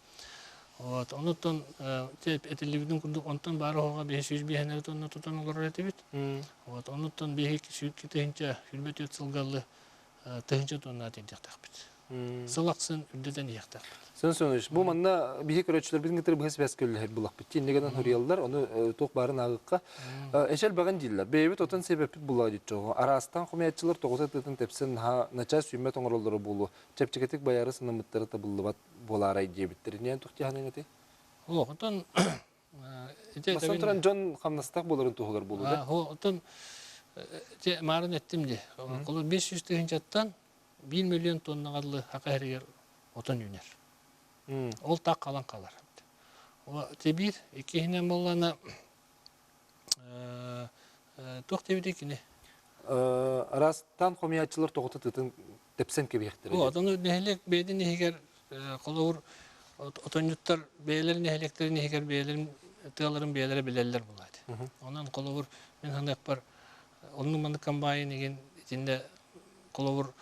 Вот, онуттан этиллибитин курдук онтон баары оһоҕо 505 тонна тутан олорор этибит. Вот, онуттан биһи тыһыынча 24 сылгаллы тыһыынча тонна тиэрдиэхтээхпит. Сыл ахсын үрдэтэн иһиэхтээхпит. Сын Семенович, бу манна биһи көрөөччүлэрбитин кытары быһа связь көллөһөр булахпыт. Иннигэнэн хоруйаллар, ону туох баарын ааҕыкка. Эчэл баҕан дииллэр. Бэйэбит отон себеппит буллаҕа дьүччоҕо. Араастаан хомуйааччылар тоҕута тыатын тэпсэн наһаа начаас сүүммэт оҥороллоро буолуо. Чэпчэкитик байаары санаммыттара табыллыбат буолаарай диэбиттэр. Иннинэн туох дьаһаныҥ этэй? О, отон Бастан туран дьон хамнастаах буоларын туһугар буолуо да? Оттон те маарын эттим дии. Холобур 500 тыһыынчаттан 1 миллион тоннаҕа дылы саха сиригэр отон үүнэр. Ол так халан қалар. Те биир, иккиһинэн буоллаана туох диэбитий кини? Араастаан хомуйааччылар тоҕута тытын тэпсэн кэбиһиэхтэрэ. Отону нэһилиэк бэйэтин иһигэр холобур отонньуттар бэйэлэрин нэһилиэктэрин иһигэр бэйэлэрин тыаларын бэйэлэрэ билэллэр буолаат. Онон холобур мин саныахпар оннук маннык комбайн игин итиннэ холобур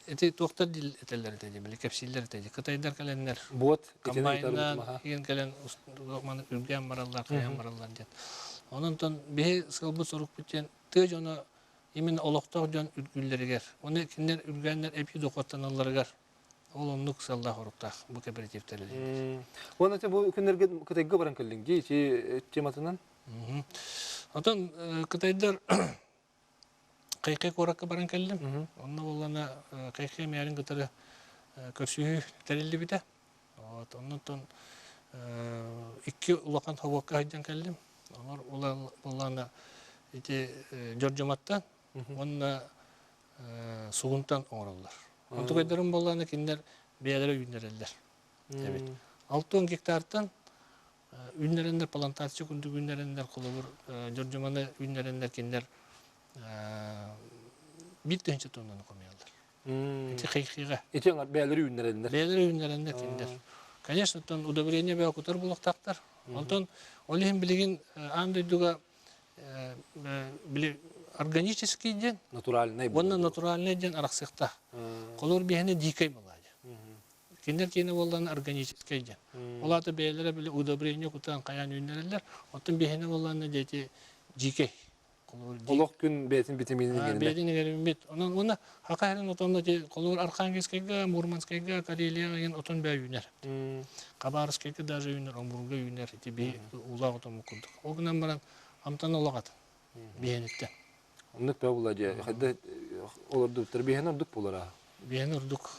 ити туохтар этэллэр этэ дии били кэпсииллэр этэ дии кытайдар кэлэннэр буот комбайннаан игин кэлэн маннык үргээн бараллар хайан бараллар диэн. Онон биһи сыалбыт сорукпут диэн тыа дьоно именно олохтоох дьон үргүүллэригэр, уонна кинилэр үргээннэр эбии дохуоттаналларыгар ол оннук сыаллаах-соруктаах бу кооперативтэр үлэлииллэр. Уонна ити бу күннэргэ Кытайга баран кэллиҥ дии ити тематынан? Отон кытайдар Кайкай куоракка баран кэллим. Онно буоллана Кайкай мээрин кытары көрсүһүү тэриллибитэ. Вот, оннуттан икки улахан хобуокка сылдьан кэллим. Олор буоллаҕына ити Дьордьоматтан уонна Сугунтан оҥороллор. Онтукайдарын буоллаҕына кинилэр бэйэлэрэ үүннэрэллэр. Эбит. 60 гектартан үүннэрэннэр плантация курдук үүннэрэннэр холобур дьордьуманы үүннэрэннэр кинилэр 1000 тоннаны хомуйаллар. Ити хейхига. Ити аңар бээлери үүннэрэннэр. Бээлери үүннэрэннэр кинилэр. Конечно, оттон удобрение бөҕө кутар булуохтаахтар. Онтон ол иһин билигин аан дойдуга били органический диэн натуральный уонна натуральный диэн арахсыахтаах. Холобур биһиэнэ дикэй буолаа диэн. Кинилэр киэнэ буоллаҕына органическай диэн. Ол аата бэйэлэрэ били удобрение кутан хайаан үүннэрэллэр. Оттон биһиэнэ буоллаҕына диэти дикэй. Олох күн бэйэтин витаминин иҥэринэр. Бэйэтин иҥэриммит. Онон уонна хака хэрин отонно ти холобур Архангельскайга, Мурманскайга, Карелияҕа деген отон бээ үүнэр. Хабаровскайга даже үүнэр, Омурга үүнэр. Ити би уулаах отон курдук. Ол гынан баран амтан олох атын. Биһиэниттэн. Оннук бээ була дьэ. Хайда олордубуттар биһиэн ордук буолара. Биһиэн ордук.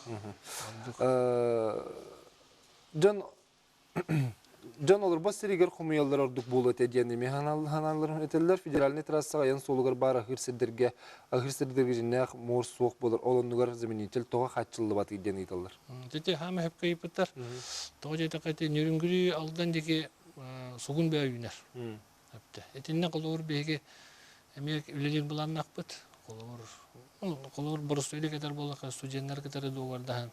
Дьон Дьон олорбот сиригэр хомуйаллар ордук буолуо этэ диэн эмиэ ханаалларын этэллэр. Федеральнай трассаҕа айан суолугар баар аһыыр сирдэргэ аһыыр сирдэргэ дьиҥнээх муор суох буолар. Ол оннугар заменитель тоҕо хааччыллыбатый диэн ыйыталлар. Ити хаама сөпкө ыйыппыттар. Тоҕо диэтэххэ ити Нөрүнгүрү Алдан диэки сугун бөҕө үүнэр. Итиннэ холобур биһиги эмиэ үлэлиир былааннаахпыт. Холобур, холобур боростуойдук этэр буоллахха студеннар кытары дуогабардаһан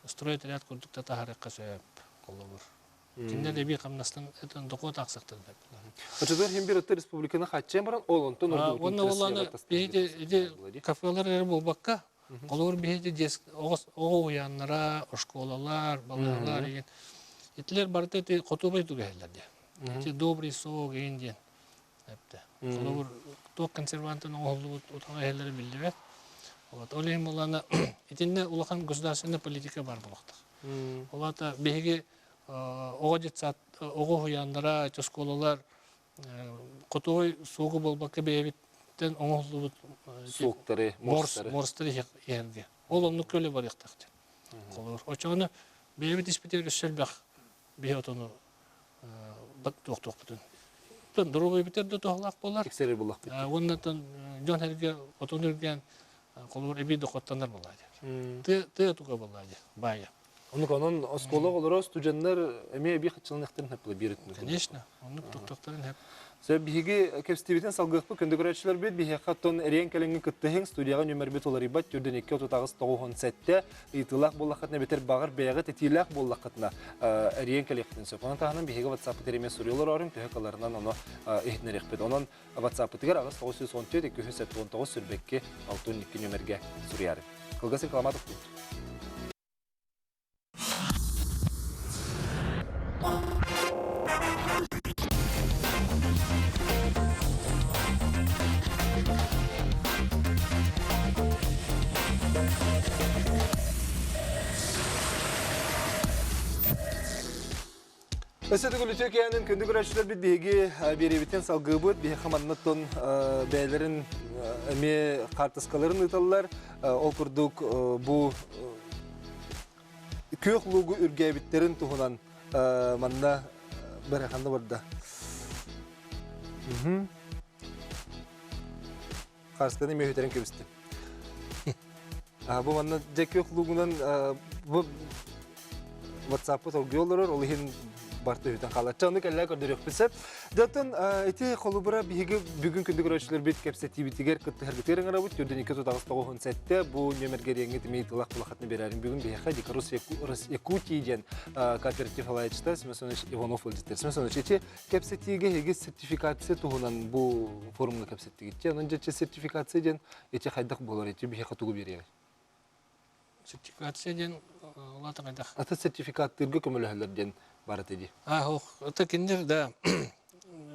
стройотряд курдук да таһаарыахха сөп холобур. Кинилэр эбии хамнастан этэн дохуот аахсыахтарын сөп. Оччотугар иһин бир өттө республиканы хааччыйан баран ол онтон ордубутун Уонна ол биһиги ити кафелар эрэ буолбакка, холобур биһиги оҕо уһуйааннара, оскуолалар, балыыһалар деген итилэр барыта ити хотуобай түгэһэллэр диэн. Ити добрый сок иһин диэн эптэ. Холобур, туох консервантан оҥоһуллубут утаҕы иһэллэрэ биллибэт. Вот, ол иһин буоллаҕына итиннэ улахан государственная политика баар буолуохтаах. Ол аата биһиги оҕо детсад, оҕо уһуйааннара, оскуолалар хотуой суогу буолбакка бэйэбиттэн оҥоһуллубут суоктары, морстары, морстары иһэргэ. Ол оннук көлө барыахтаах диэн. Холобур, очоҕуна бэйэбит испитигэр өссө элбэх биһи отону туохтуохпутун. Доруобуйабытыгар да туһалаах буолар. Тиксэрэр буоллахпыт. Уонна дьон эргэ отон үргээн холобур эбии дохуоттанар буолаа диэн. Тыа тыа туга буолаа диэн баайа. Оннук онон оскуола оҕолоро студеннар эмиэ эбии хаччыланыахтарын сөп биир өттүнэн. Конечно, оннук туттуохтарын сөп. Сөп биһиги кэпсэтиибитин салгыахпыт күндү көрөөччүлэрбит биһиэхэ оттон эриэн кэлиҥҥи кыттыһыҥ студияҕа нүөмэрбит уларыйбат төрдүн 2 38 97 ыйытыылаах буоллаххытына эбэтэр баҕар бэйэҕит этиилээх буоллаххытына эриэн кэлиэххитин сөп. Онон таһынан биһиги WhatsApp-ытыгар эмиэ суруйа олорорун төһө кыларынан ону иһитинэриэхпит. Онон WhatsApp-ытыгар 8 914 279 22 62 нүөмэргэ суруйаары. Кылгас реклама тохтуубут. Өссө төгүл үтүө киэһэнин күндү көрөөччүлэрбит биһиги биэриибитин салгыыбыт. Биһиэхэ манна бэйэлэрин эмиэ хаартыскаларын ыыталлар. Ол курдук бу күөх луугу үргээбиттэрин туһунан манна бэраханна барда. Хаартысканы эмиэ үтэрэн кэбистим. Бу манна дьэ күөх луугунан бу WhatsApp-ы торгуй олорор, ол иһин барта үтэн хаалар. Чэ, ону кэллээ көрдөрүөхпүт сөп. Дьэ, ити холобура биһиги бүгүн күндү көрөөччүлэрбит кэпсэтиибитигэр кыттыһаргытыгар ыҥырабыт. Төрдүн 2 тутаҕыс тоҕуһун сэттэ бу нүөмэргэ эриэҥҥи тимии тылах кулахатны биэрэрин бүгүн биһиэхэ Дикарус Якутии диэн кооператив салайааччыта Семен Семенович Иванов ыалдьыттар. Семен Семенович, ити кэпсэтиигэ эһиги сертификация туһунан бу форумҥа кэпсэттигит. Чэ, онон дьэ сертификация диэн ити хайдах буолар, ити биһиэхэ тугу биэриэҕэй? Сертификация диэн улаата хайдах? Ата сертификаттыырга көмөлөһөлөр диэн бар этэ дии. А, ох, это кинилэр да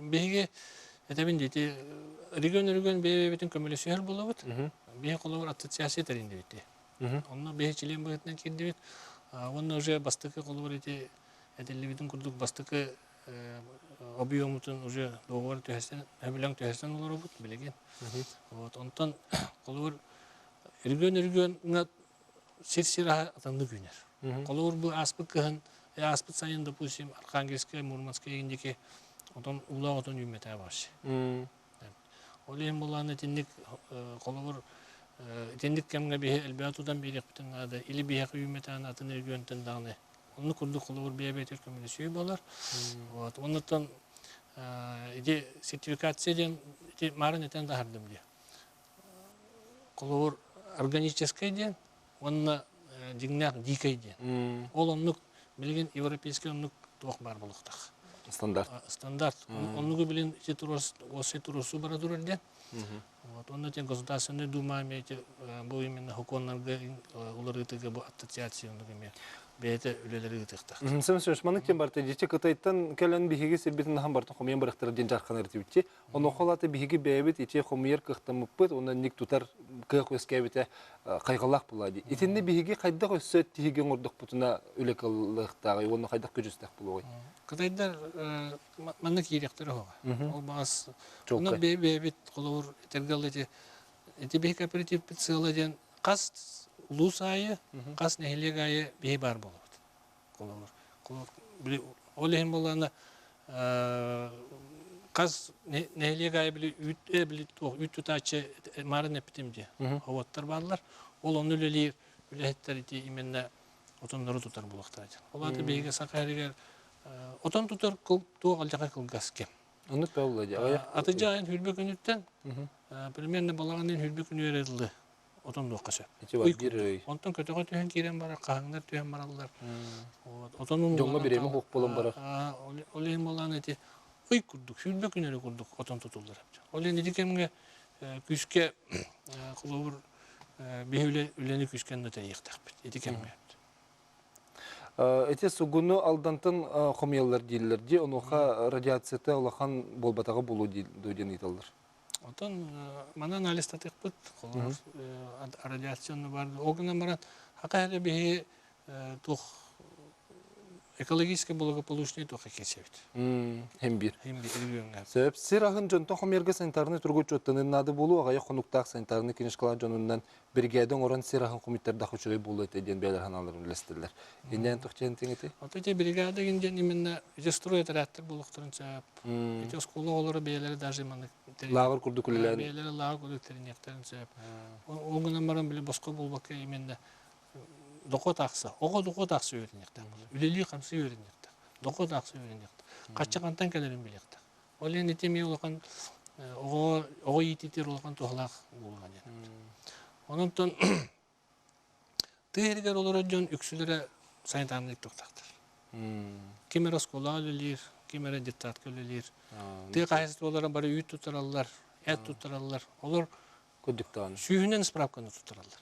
биһиги этэбин дии регион-регион бэйэ-бэйэбитин көмөлөсүһэр буолабыт. Биһи холобур ассоциация тэриннибит дии. Онно биһи чилиэн быһыытынан киирдибит. Уонна уже бастакы холобур ити этиллибитин курдук бастакы объемутун уже договор түһэрсэн, сөбүлэҥ түһэрсэн олоробут билигин. Вот онтон холобур Үргүөн-үргүөн сир-сир аһа атыннык үүнэр. Холобур, бу ааспыт кыһын, ааспыт сайын, допустим, Архангельскай, Мурманскай индики отон уулаах отон үүммэтэ вообще. Ол иһин булаан итинник холобур итинник кэмҥэ биһи элбэҕи тутан биэриэхпитин наада. Или биһиэхэ үүммэтэҕин атын регионтан даҕаны. Оннук курдук холобур бэйэ-бэйэтигэр көмөлөсүү буолар. Вот. Оннуттан ити сертификация диэн ити маарын этэн таһардым дии. Холобур органическай диэн уонна дьиҥнээх дикэй диэн. Ол оннук билигин европейскай оннук туох баар буолуохтаах. Стандарт. Стандарт. Оннугу билин ити турус, осы турусу бара турар диэн. Вот, онно тен Государственная Дума эмиэ бу именно хокуоннарга уларытыыга бу ассоциация оннук эмиэ бэйэтэ үлэлэри ыытыахтаах. Сым сөш маннык тем барта дичи Кытайтан кэлэн биһиги сирбитин ахан бартын хомуйан барахтара диэн жарханар этибитчи. Онуоха латы биһиги бэйэбит ити хомуйар кыахтаммыппыт, онон ник тутар кыах үөскээбитэ хайҕалаах буолаа дии. Итинни биһиги хайдах өссө тиһиги оҥордохпутуна үлэ кыллыахтааҕый уонна хайдах көдьүүстээх буолуоҕуй? Кытайдар манна киириэхтэрэ оһоҕо. Ол баҕас онно бэйэбит холобур этэргэ ити ити биһи кооперативпит сыала диэн хас улуус аайы, хас нэһилиэк аайы биһи баар буолабыт. Холобур, ол иһин буоллаҕына хас нэһилиэк аайы били үүт били туох үүт тутааччы маарын эппитим дии. Ховоттар бааллар. Ол онно үлэлиир үлэһиттэр ити именно отоннору тутар буолуохтара диэн. Ол аата биһиги саха сиригэр отон тутар туох алдьархай кылгас кэм. Оннук буолла дии. Атыдьа айын хүрбэ күнүттэн примерно балаҕанын хүрбэ күнүгэр ыллы отон дуохха сөп. Онтон көтөҕө түһэн киирэн барар, хаһыҥнар түһэн бараллар. Отонун Дьоҥҥо бириэмэ суох буолан барар. Ол иһин буолан ити ый курдук, сүүрбэ күн эрэ курдук отон тутуллар эбит. Ол иһин ити кэмҥэ күүскэ холобур биһи үлэни күүскэ тэрийиэхтээхпит ити кэмҥэ. Ити сугуну Алдантан хомуйаллар дииллэр дии, онуоха радиацията улахан буолбатаҕа буолуо диэн ыйыталлар. Отон маны анализтатыахпыт, холобур радиационно бар. Ол гынан баран, хака эрэ биһи туох экологическое благополучие туох кесебит. Хем бир. Хем бир регионга. Сөп. Сир аһын дьонтон хомуйарга санитарный туругу учуоттанын наада буолуу, аҕыйах хонуктаах санитарный книжкалаах дьонунан биригээдэ оҥорон сир аһын хомуйтардах үчүгэй буолуо этэ диэн бэйэлэр санааларын үллэстэллэр. Иннээн туох диэн ити? Ото ити бригада диэн именно ити строй отрядтар буолуохтарын сөп. Ити оскуола оҕолоро бэйэлэрэ даже маннык лааҕыр курдук үлэлээн бэйэлэрэ лааҕыр курдук тэриниэхтэрин сөп. Ол гынан баран били босхо буолбакка именно дохуот аахса, оҕо дохуот аахса үөрэниэхтээх буолар. Үлэлии-хамсыы үөрэниэхтээх. Дохуот аахса үөрэниэхтээх. Хачча хантан кэлэрин билиэхтээх. Ол иһин ити эмиэ улахан оҕо оҕо иитиитигэр улахан туһалаах буолуоҕа диэн. Онон тыа сиригэр олорор дьон үксүлэрэ санитарнай туохтаахтар. Ким эрэ оскуолаҕа үлэлиир, ким эрэ детсадка үлэлиир. Тыа хаһаайыстыбалара бары үүт туттараллар, эт туттараллар. Олор Курдуктаан. Сүүһүнэн справканы туттараллар.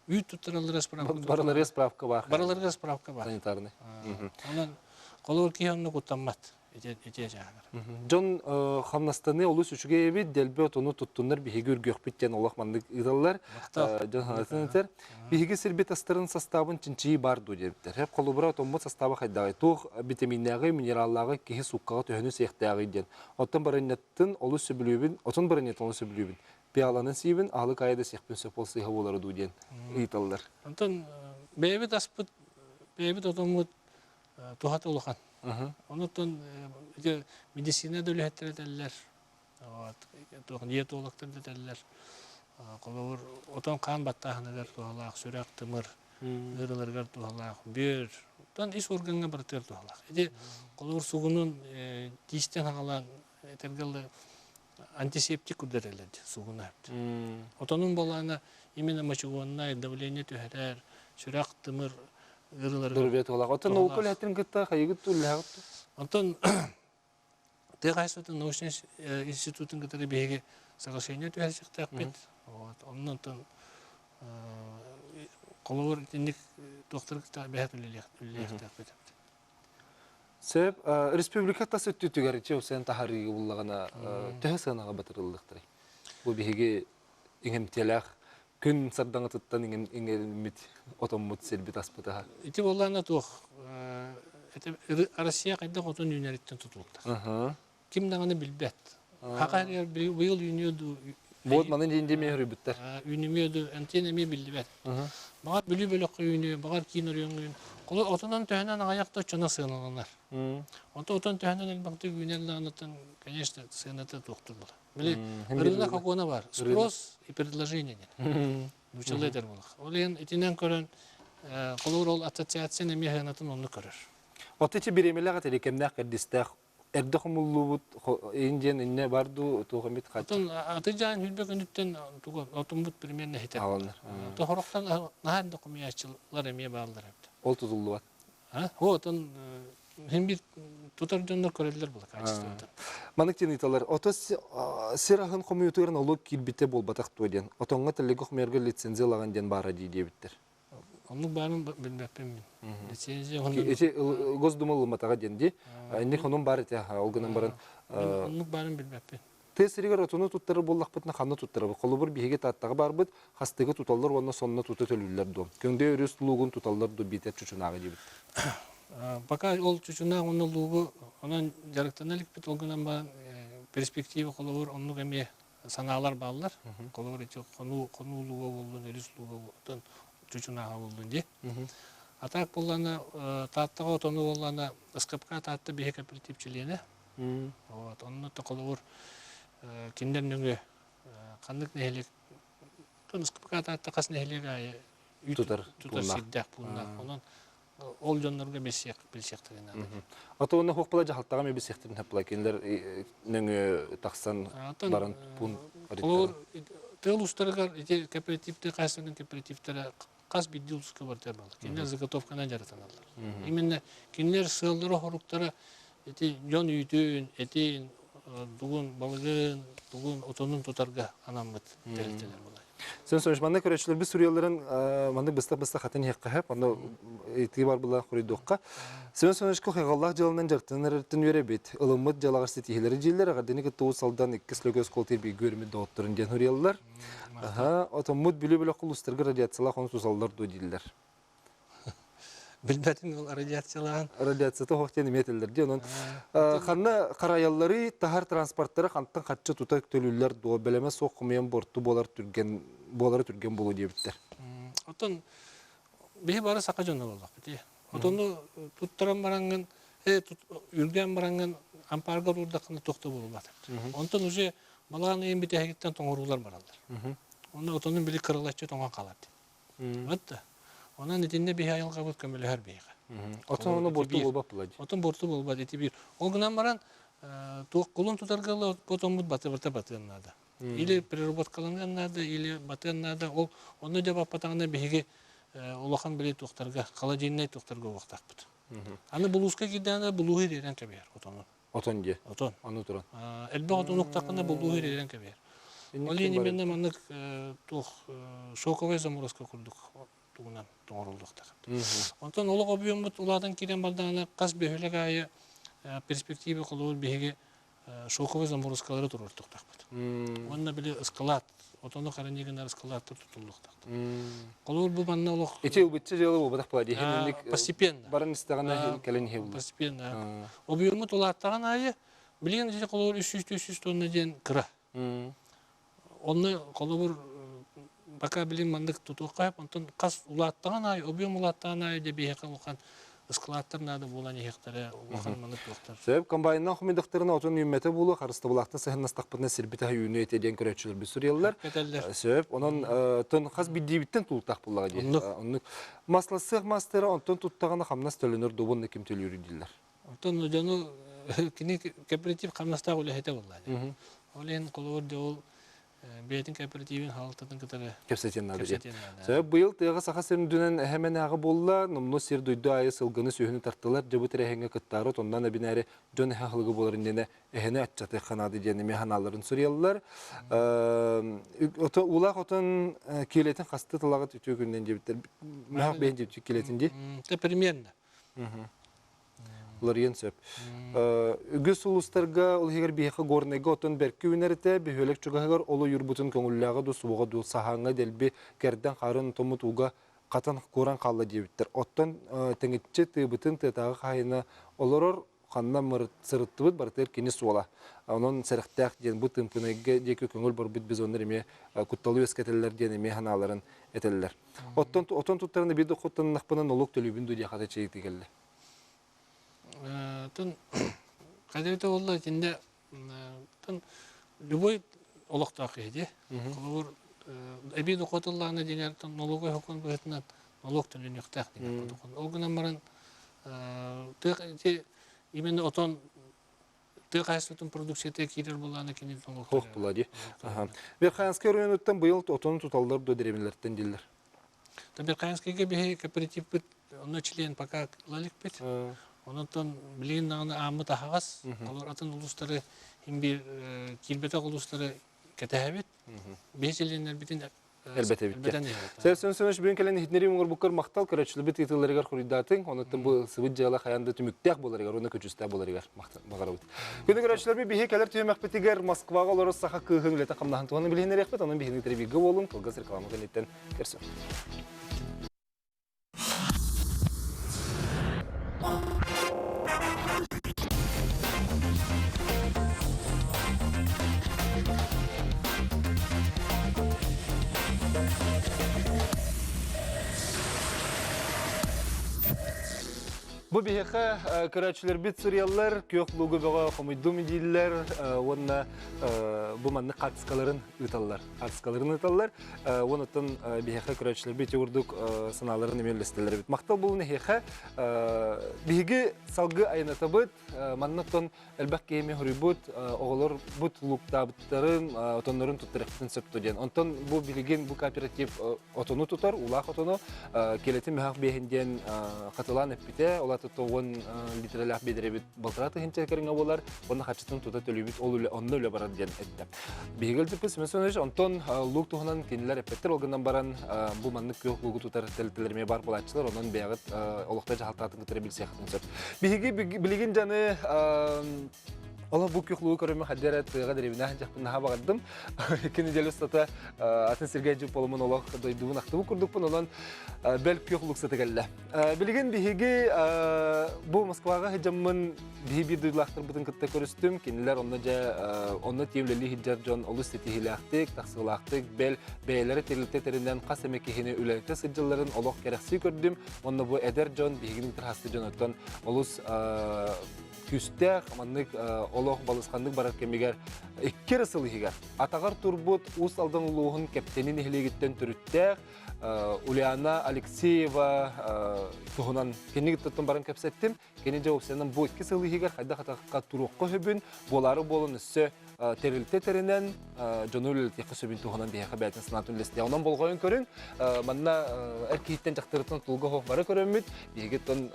Үүт туттараллара справка. Барыларыгар справка баар. Барыларыгар справка баар. Санитарный. Онон холобур киһи онно куттаммат. Ити чааһыгар. Дьон хамнастаныы олус үчүгэй эбит, дэлби отону туттуннар биһиги үргүөхпүт диэн олох маннык ыыталлар. Дьон санаатын этэр. Биһиги сирбит астарын састаабын чинчийии бар дуо диэбиттэр. Хеп холобура отоммут састааба хайдаҕый? Туох витаминнээҕи, минераллааҕы киһи сууккаҕа төһөнү сиэхтээҕий диэн. Оттон барынньаттын олус сөбүлүүбүн, отон барынньатын олус сөбүлүүбүн. Пиаланан сиибин, аһылык аайы да сиэхпин сөп ол сыыһа буолара дуу диэн ыйыталлар. Онтон бэйэбит аспыт, бэйэбит отоммут туһата улахан. Онуттан ити медицина да үлэһиттэрэ этэллэр, вот, диетологтар да этэллэр. Холобур, отон хаан баттааһыныгар туһалаах, сүрэх, тымыр ыарыыларыгар туһалаах, бүөр, оттон ис органҥа барытыгар туһалаах. Ити холобур сугунун тиистэн хаҕалаан этэргэ дылы антисептик курдук этэллэр сугуна. Отонун болаана именно мочегоннай давление түһэрэр, сүрэх, тымыр ыарыыларыгар Доруобуйа туһалаах. Оттон наука үлэһиттэрин кытта хайыгыт үлэһэҕит? Онтон тыа хаһаайыстыбатын научнай институтун кытары биһиги соглашение түһэрсиэхтээхпит. Вот. Онон онтон холобур итинник туохтары кытта бэһэт үлэлиэхтээхпит. Сөп. Республика тас өттүтүгэр ичи таһарыыга буллаҕына төһө сыанаҕа батырыллыахтарай? Бу биһиги иҥэмтиэлээх күн сардаҥатыттан иҥэриммит отоммут сирбит аспытаһа. Ити буоллаҕына туох Россия хайдах отун үүнэриттэн тутулуктаах. Ким даҕаны билбэт. Хака быйыл үүнүө дуу Вот маны диэн диэмэ хөрүйбүттэр. Үүнүмүө дуу, антиэн эмиэ биллибэт. Баҕар Бүлүү бөлөххө үүнүө, баҕар киин оройуоҥҥа үүнүө. Холор отунан төһөнөн аҕыйах да оччоно сыаналанар. Онто отон төһөнөн элбэхтик үүнэр даҕанытын, конечно, сыаната туохтур буолар. Били рынок окуона бар. Спрос и предложение диэн. Нуучалыы этэр буолах. Ол иһин итинэн көрөн. Холобур ол ассоциация эмиэ сыанатын онно көрөр. Оттон ити бириэмэлээх этэрикэмнээх кэрдистээх эрдэ хомуллубут ин диэн иннэ бар дуу туох эмит хаччы. Оттон аты дьаан хүлбэ күнүттэн тугу отуммут примерно хитэр. Аҕаллар. Тохорохтон наһаа эрдэ хомуйааччылар эмиэ бааллар эбит. Ол тутуллубат. А? Отон хин бир тутар дьоннор көрөллөр була качествота. Маннык диэн ыйталар. Ото сир аһын хомуйуутугар налог киирбитэ буолбатах дуо диэн. Отоҥҥо тэллэги хомуйарга лицензия ылаҕын диэн баара дии диэбиттэр. Оннук баарын билбэппин мин. Лицензия Ити Госдума ылымматаҕа диэн дии. Инник онон баар этэ ол гынан баран Оннук баарын билбэппин. Тыа сиригэр отону туттарар буоллахпытына ханна туттарабыт? Холобур, биһиги Тааттаҕа баарбыт, хастыгы туталлар уонна сонно тута төлүүллэр дуо? Көҥдөй өрүс луугун туталлар дуо биитэр чучунааҕы диэбит. Пока ол чучунаах уонна луугу онон дьарыктана иликпит, ол гынан баран перспектива холобур оннук эмиэ санаалар бааллар. Холобур ити хонуу хонуу лууга буоллун, өрүс лууга буоллун, чучунааҕа буоллун дии. А так буоллаана Тааттаҕа отону буоллаана СКПК Таатта биһи кооператив чилиэнэ. Вот, онно холобур кинилэр нөҥүө ханнык нэһилиэк СКПК Таатта хас нэһилиэк аайы тутар тутар сирдээх пууннаах. Онон ол дьоннорго билсиэх билсиэхтэрин наада. Ото уонна хуохпала дьаһалтаҕа эмиэ билсиэхтэрин сөп кинилэр нөҥүө тахсан баран пуун Холобур, тыал устарыгар ити кооперативтэр хаһыстарын кооперативтэрэ хас биирдии улууска барытыгар бааллар. Кинилэр заготовканан дьарыктаналлар. Именно кинилэр сыаллара-соруктара ити дьон үүтүн, этин, тугун, балыгын, тугун, отонун тутарга анаммыт тэрилтэлэр буолар. Сөн Сомич, манна көрөөччүлэрбит суруйалларын маннык быстах-быстах хатын иһиэххэ сөп, онно ыйытыы бар була хоруйдуохха. Семен Семеновичка хайҕаллаах дьыаланан дьарыктанан эрэртэн үөрэбит. Ылыммыт дьыалаҕар ситиһиилэри дьиэллэр, эҕэрдэни кытта Уус Алдан иккис Лөгөй оскуолатыгар бииргэ үөрэммит доҕотторун диэн суруйаллар. Аха, отоммут Бүлүү бөлөх улуустарга радиациялаах ону тусаллар дуо дииллэр. Билбэтим ол радиациялаан. Радиацията суох диэн эмиэ этэллэр дии. Онон ханна харайаллары таһар транспорттары хантан харчы тута төлүүллэр дуо бэлэмэ суох хомуйан буорту буолар түргэн буолара түргэн буолуо диэбиттэр. Оттон биһи бары саха дьоно буоллахпыт дии. Отону туттаран бараҥҥын, үргээн бараҥҥын ампаарга уурдаххына туох да буолбат. Онтон уже балаҕан ыйын бүтэһигиттэн тоҥоруулар бараллар. Онно отонун били кырылаччы тоҥон хаалар дии. Вот да. Онон итиннэ биһи айылҕабыт көмөлөһөр биһиэхэ. Отон ону буорту буолбат була дии. Отон буорту буолбат ити биир. Ол гынан баран туох кулун тутарга отоммут батыбыта батыан наада. Или переработкаланыан наада, или батыан наада. Ол онно дьэ баппатаҕына биһиги улахан били туохтарга, холодильнай туохтарга уохтаахпыт. Аны булууска киирдэҕинэ булууһу ириэрэн кэбиһэр отону. Отон дии. Отон. Аны туран. Элбэх отон уктаххына булууһу ириэрэн кэбиһэр. Ол иһин именно маннык туох шоковая заморозка курдук тугунан тоҥоруллуохтаах. Онтон олох объеммут улаатан киирэн бардаҕына хас бөһүөлэк аайы перспектива холобур биһиги шоковый заморозкалары туруортуохтаахпыт. Уонна били ыскалаат, отону хранение гынар ыскалааттар тутуллуохтаахтар. Холобур бу манна олох Ити ылбычча дьыала буолбатах буолла дии. Постепенно. Баран истэҕинэ кэлэн иһэ буолла. Постепенно. Объеммут улааттаҕын аайы билигин ити холобур 300-300 тонна диэн кыра. Онно холобур пока билин маннык тутуохха сөп, онтон хас улааттаҕын аайы, объем улааттаҕын аайы дьэ биһиэхэ улахан ыскылааттар наада буолан иһиэхтэрэ, улахан маннык туохтар. Сөп, комбайнынан хомуйдахтарына отун үүммэтэ буолуо, харыстабылаахтан сыһыннастахпытына сирбит аһа үүнүө этэ диэн көрөөччүлэрбит суруйаллар. Кэтэллэр. Сөп, онон тон хас биирдиибиттэн тулутаах буоллаҕа дии. Оннук. Оннук. Маслассыах мастера онтон туттаҕына хамнас төлөнөр дуо, ким төлүүрүй дииллэр. Оттон дьону кини кооператив хамнастаах үлэһитэ буолла. Ол иһин холобур дьэ ол бэйэтин кооперативин хаалтатын кытары кэпсэтиэн наада диэн. Сөп быйыл тыаҕа Саха сирин үрдүнэн эһэмэнээҕи буолла, номнуо сир дойду аайы сылгыны сүөһүнү тартылар, дьэ бу тэрээһиҥҥэ кыттаары отоннон эбинээри дьон эһэ аһылыгы буолар иннинэ эһэни аччатыахха наада диэн эмиэ санааларын суруйаллар. Ото уулаах отон киилэтин хасты тылаҕыт үтүө күннэн диэбиттэр. Мөһөх бэйэн диэбит киилэтин дии. Те примерно. Уларыйан сөп. Үгүс улуустарга, ол иһигэр биһиэхэ Горнайга оттон бэркэ үүнэр этэ, бөһүөлэк чугаһыгар ол ойуурбутун көҥүллээҕэ дуу, суоҕа дуу, саһааҥҥа дэлби кэрдэн хаарын томмут ууга хатан кууран хаалла диэбиттэр. Оттон тэҥиччи тыабытын тыатааҕы хаһаайына олорор, ханна сырыттыбыт барытыгар кини суола. Онон сэрэхтээх диэн бу Тымпынайга диэки көҥүл барбыт бизоннар эмиэ кутталы үөскэтэллэр диэн эмиэ санааларын этэллэр. Оттон отон туттарына биир да куттаннахпына нолуок төлүүбүн дуу диэхата чэйити кэллэ. Тон хайда буолла итиннэ тон любой олохтоох киһи дии. Холобур эбии дохуотуллаана дьиҥэр тон нолуогай хокун быһыытынан Нолуок төлөнүөхтээх деген курдук. Ол гынан баран тыа именно отон тыа хаһайыстыбатын продукцията киирэр буоллаҕына кини нолуок Хох була дии. Верхоянскай районуттан быйыл отону туталлар до дэриэбинэлэртэн дииллэр. Верхоянскайга биһи кооперативпыт онно член пока ылаликпит. Онон билигин даҕаны ааммыт аһаҕас. Олор атын улуустары иһин биир киирбэтэх улуустары кэтэһэбит. Биһи чилиэннэрбитин элбэтэбит. Сен Семенович бүгүн кэлэн иһитиннэрии оҥорбуккар махтал көрөөччүлэрбит ыытыыларыгар хоруйдаатыҥ. Онуттан бу ылсыбыт дьыала хайаан да түмүктээх буоларыгар уонна көдьүүстээх буоларыгар баҕарабыт. Күнү көрөөччүлэрбит биһи кэлэр түһүмэхпитигэр Москваҕа олорор саха кыыһын үлэтэ хамнаһын туһанан билиһиннэриэхпит. Онон биһини бииргэ буолуҥ. Кылгас реклама кэнниттэн көрсүөх. Бу биһиэхэ көрөөччүлэрбит суруйаллар, күөх лугу бөҕө хомуйдум дииллэр уонна бу маннык хаартыскаларын ыыталлар. Хаартыскаларын ыыталлар. Уонуттан биһиэхэ көрөөччүлэрбит ити курдук санааларын эмиэ үллэстэллэр эбит. Махтал буолун эһиэхэ. Биһиги салгыы айанатабыт. Манна оттон элбэх киһи эмиэ хоруйбут. Оҕолор бут лууктаабыттарын, отоннорун туттарыахпытын сөп диэн. Онтон бу билигин бу кооператив отону тутар, уулаах отону келетин мөһөх биэһин диэн хатылаан эппитэ. Ол ата 10 литрэлээх биэдэрэбит балтараа тыһыынча кэриҥэ буолар. Уонна харчытын тута төлүүбүт, ол үлэ онно үлэ барар диэн эттэ. Биһиги ылдьыппыт Семен Семенович, онтон луук туһунан кинилэр эппэттэр, ол гынан баран бу маннык күөх луугу тутар тэрилтэлэр эмиэ баар буолааччылар, онон бэйэҕит олохто дьаһалтаатын кытары билсиэххитин сөп. Биһиги билигин дьаны Олох бу күөх луугу көрөммүн хаддара эрэ тыаҕа дэриэбинэ дьахпын наһаа баҕардым. Икки неделя устата атын сиргэ дьип боломун олох дойдубун ахтыбыт курдукпун, онон бэл күөх луук сыта кэллэ. Билигин биһиги бу Москваҕа сылдьаммын биһи биир дойдулаахтарбытын кытта көрүстүм. Кинилэр онно дьэ онно тиэмлэлии сылдьар дьон олус ситиһиилээхтик, тахсыылаахтык, бэл бэйэлэрэ тэрилтэ тэринэн хас эмэ киһини үлэлэтэ сылдьалларын олох кэрэхсии көрдүм. Онно бу эдэр дьон биһигини кытары дьон оттон олус күүстээх, маннык олох балысханнык барар кэмигэр икки эрэ сыл иһигэр атаҕар турбут Уус Алдан улууһун Кэптэни нэһилиэгиттэн төрүттээх Ульяна Алексеева туһунан кинигиттэн баран кэпсэттим. Кини дьэ уопсайынан бу икки сыл иһигэр хайдах атахха туруохха сөбүн, буолаары буолан өссө тэрилтэ тэринэн дьону үлэлэтиэххэ сөбүн туһунан биһиэхэ бэйэтин санаатын үллэстиэ. Онон болҕойон көрүҥ, манна эр киһиттэн дьахтарыттан тулга хоох бары көрөммүт, биһигиттэн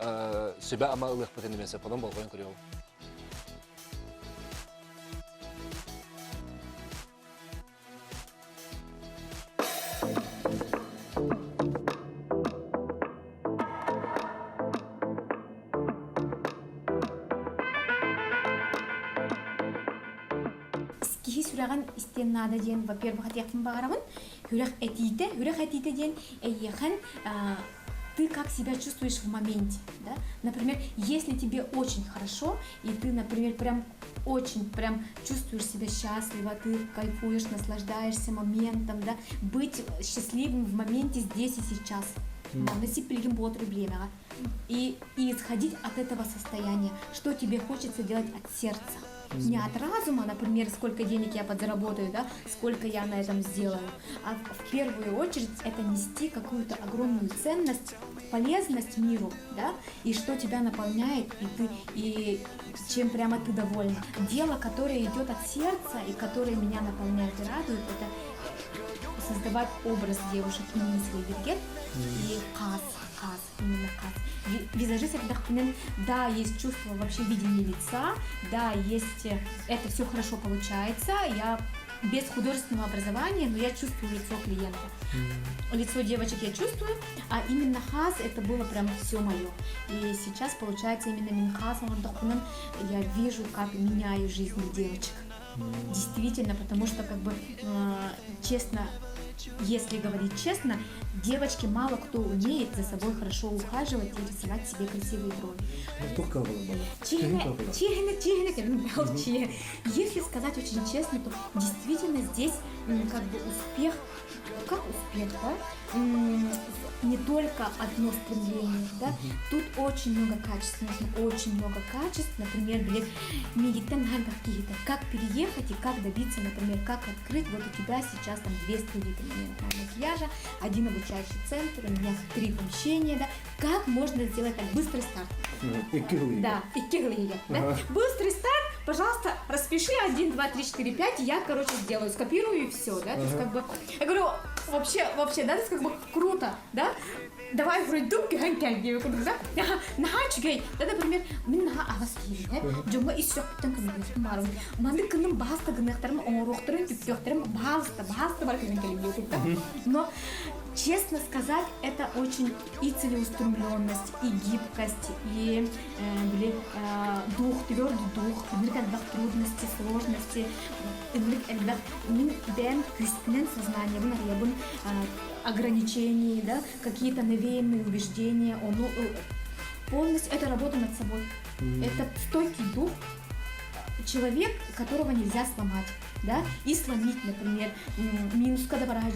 сүбэ-ама ылыахпытын эмиэ сөп. Онон болҕойон көрүөҕүҥ. Киһи сүрэҕин истиэн наада диэн, во-первых, этиэхпин баҕарабын. Сүрэх этиитэ, сүрэх этиитэ диэн эйиэхэн ты как себя чувствуешь в моменте, да? Например, если тебе очень хорошо, и ты, например, прям очень прям чувствуешь себя счастливо, ты кайфуешь, наслаждаешься моментом, да, быть счастливым в моменте здесь и сейчас. И, и исходить от этого состояния, что тебе хочется делать от сердца. Не от разума, например, сколько денег я подзаработаю, да, сколько я на этом сделаю, а в первую очередь это нести какую-то огромную ценность, полезность миру, да, и что тебя наполняет, и ты, и чем прямо ты довольна. Дело, которое идет от сердца и которое меня наполняет и радует, это создавать образ девушек именно Вергет и хаас, хаас, именно хаас. Визажист да, есть чувство вообще видения лица, да, есть, э, это все хорошо получается, я без художественного образования, но я чувствую лицо клиента. Лицо девочек я чувствую, а именно хаас это было прям все мое. И сейчас получается именно мин хаас я вижу, как меняю жизнь девочек. Действительно, потому что, как бы, э, честно, если говорить честно, девочки мало кто умеет за собой хорошо ухаживать и рисовать себе красивые брови. Чиһинэ, чиһинэ, Если сказать очень честно, то действительно здесь как бы успех, как успех, да? Не только одно стремление, да? Тут очень много качеств, нужно очень много качеств, например, били какие-то, как переехать и как добиться, например, как открыть, вот у тебя сейчас там две студии. макияжа, один обучающий центр, у меня три помещения, да. Как можно сделать так быстрый старт? Да, икки да? Быстрый старт, пожалуйста, распиши 1, 2, 3, 4, 5, я, короче, сделаю, скопирую и все, да, то есть как бы, я говорю, вообще, вообще, да, то есть как бы круто, да, давай вроде дубки ханкән курдук да наһаа үчүгэй да например мин наһаа аҕас киһи дьоҥҥо ис сүрэхпиттэн көмөлөһүм баарым маннык гыным баһаста гыныахтарым оҥоруохтарын түптүөхтэрим баһаалыста баһаалыста бар көмөн кэлин диэбит но честно сказать это очень и целеустремленность и гибкость и били дух твердый дух ынырык элбэх трудности сложности ынырык элбэх мин бэйэм күүспүнэн сознаниебын арыйабын ограничений, да, какие-то навеянные убеждения, он э, полностью это работа над собой. Mm. Это стойкий дух, человек, которого нельзя сломать, да, и сломить, например, минуска да бараһа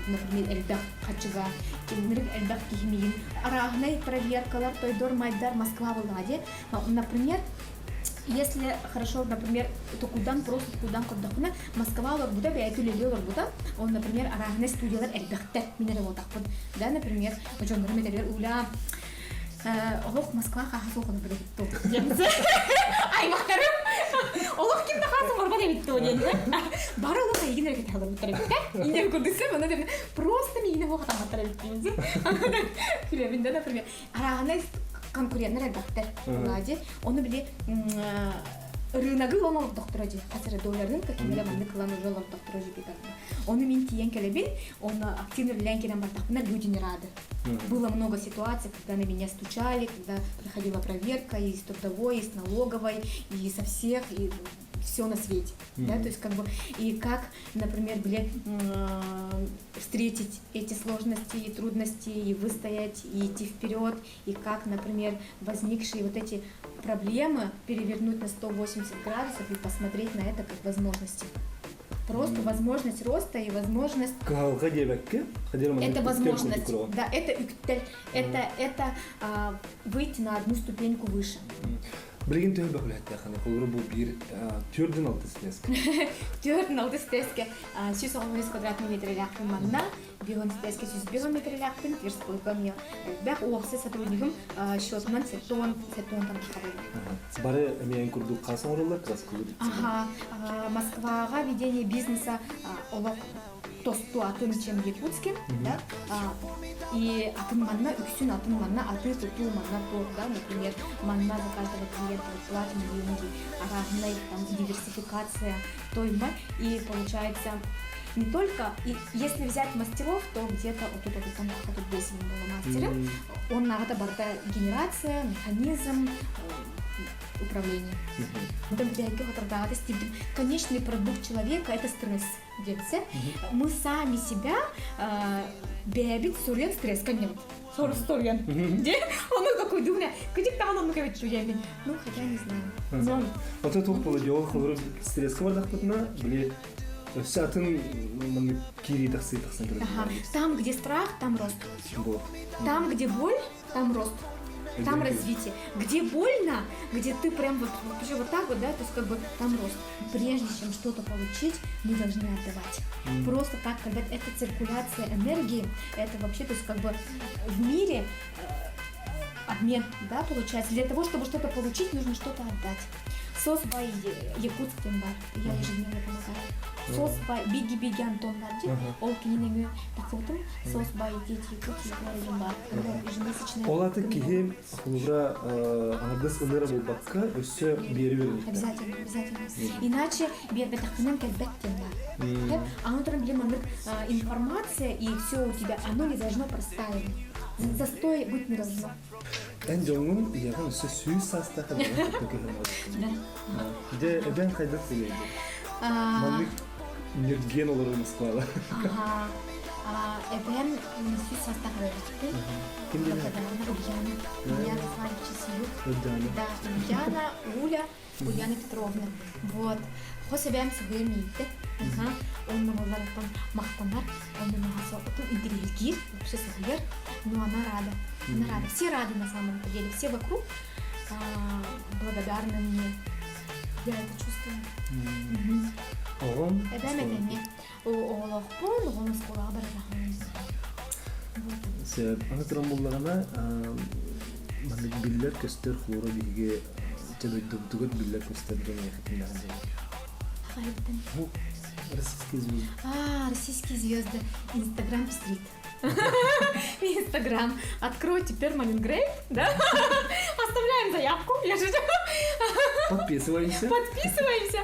например, элбэх хачыга, киннирик элбэх кихимиин, арааһынай проверкалар, тойдор, майдар, Москва была, например, если хорошо, например, токудан просто токудан көрдөхпүнэ, Москва олорбута, бэйэтэ үлэлии олорбута, он, например, арааһынай студиялар элбэхтэр, мин эрэ буолтахпын. Да, например, дьоннорум этэллэр, Уля, олох Москва хааһа суох олорбут эбит дуу диэн аймахтарым олох ким да хаас оҥорбот эбит дуу диэн бары олох эйигин эрэ кэтэһэ олорбуттар эбит да инньэ курдук сөп просто миигин оһох атамматтар эбит диэн күлэбин да например арааһынай конкуреннар элбэхтэр Влади ону били рыногы ылан олордохторо дии хас эрэ доля рынка кимэрэ маннык ылан уже олордохторо дии ону мин тиийэн кэлэбин оны активно үлэлээн кэлэн бардахпына люди не рады было много ситуаций когда на меня стучали когда приходила проверка и с трудовой и с налоговой и со всех и все на свете. Mm-hmm. Да, то есть как бы и как, например, были встретить эти сложности и трудности и выстоять, и идти вперед, и как, например, возникшие вот эти проблемы перевернуть на 180 градусов и посмотреть на это как возможности. Просто mm. возможность роста и возможность... Это возможность, да, это это, это а, выйти на одну ступеньку выше. Билигин төһө бөҕүлээттэххинэ, холобура бу биир түөрдүн алтыс теске. Түөрдүн алтыс теске 113 квадратный метрелээхпин манна, бион теске 101 метрелээхпин, Тверскойга мне элбэх уопсай сотруднигым счетунан сеттон сеттон там Бары эмиэн курдук хас оҥороллор краскалыыр. Ага, Москваҕа ведение бизнеса олох тосту атын, чем в Якутске, да, и атын манна үксүн атын манна атыы-тутуу манна туох, да, например, манна за каждого клиента платим деньги, арааһынай там диверсификация тойма, и получается не только, и если взять мастеров, то где-то вот тут вот там тут бесен было мастером, он нагата барда генерация, механизм, управление. Конечный продукт человека – это стресс детсе. Мы сами себя бэйэбит суруйан стресс коннебут. Соруйан. Де? Он какой думаю, кыдик таҕан оннук эбит чуйамин. Ну, хотя не знаю. Но... Ото туох буола дьол холору стресс бардахпытына, били өссө атын маннык киирии тахсыы тахсан Там, где страх, там рост. Там, где боль, там рост. Там развитие. Где больно, где ты прям вот, вот, вот так вот, да, то есть как бы там рост. Прежде чем что-то получить, мы должны отдавать. Mm. Просто так, когда это циркуляция энергии, это вообще, то есть как бы в мире э, обмен, да, получается. Для того, чтобы что-то получить, нужно что-то отдать. Сос бай Якутск бар, я ежедневно помогаю. Сос бай Биги-Биги Антон бар дии, ол кинини тахсыбытым, Сос бай дети Якутии бар, ежемесячная. Ол аты киһи холобура аҥардас ыныра буолбакка өссө биэри бериликтэр. Обязательно, обязательно. Иначе биэрбэтэхпинэн кэлбэт диэн баар. Аны туран били маннык информация и все у тебя, оно не должно простаивать. Застой быть не должно. Эн дьоҥҥун ийэҕин өссө сүүс саастаах Да. Дьэ, эбэн хайдах билэйдин? Маннык ньиргиэн олорор Москваҕа. Ага. Эбэм сүүс саастаах эбэбитпин. Ким диэн? Ульяна. Ульяна Славича Ульяна. Да, Ульяна, Уля, Ульяна Петровна. Вот. Хос эбэм сыгыйым иитте. Ага. Онно болларыттан махтанар, онно махаса отун интириһиргиир, вообще сыгыйар. Но она рада. Она рада. Все рады на самом деле. Все вокруг благодарны мне. Я это чувствую. Оҕом? Эбэм этэҥҥэ. Оҕолоохпун, оҕом оскуолаҕа барар. Сөп. Аны туран буллаҕына, маннык биллэр-көстөр хлора биһиги дьэ дойдубутугар биллэр-көстөр дьон эйэхэтиннэҕин дьэ. Хайыттан? Российские звезды. А, российские звезды. Инстаграм пестрит. Инстаграм. Откройте Permanent Grey, да? Оставляем заявку. Я же Подписываемся. Подписываемся.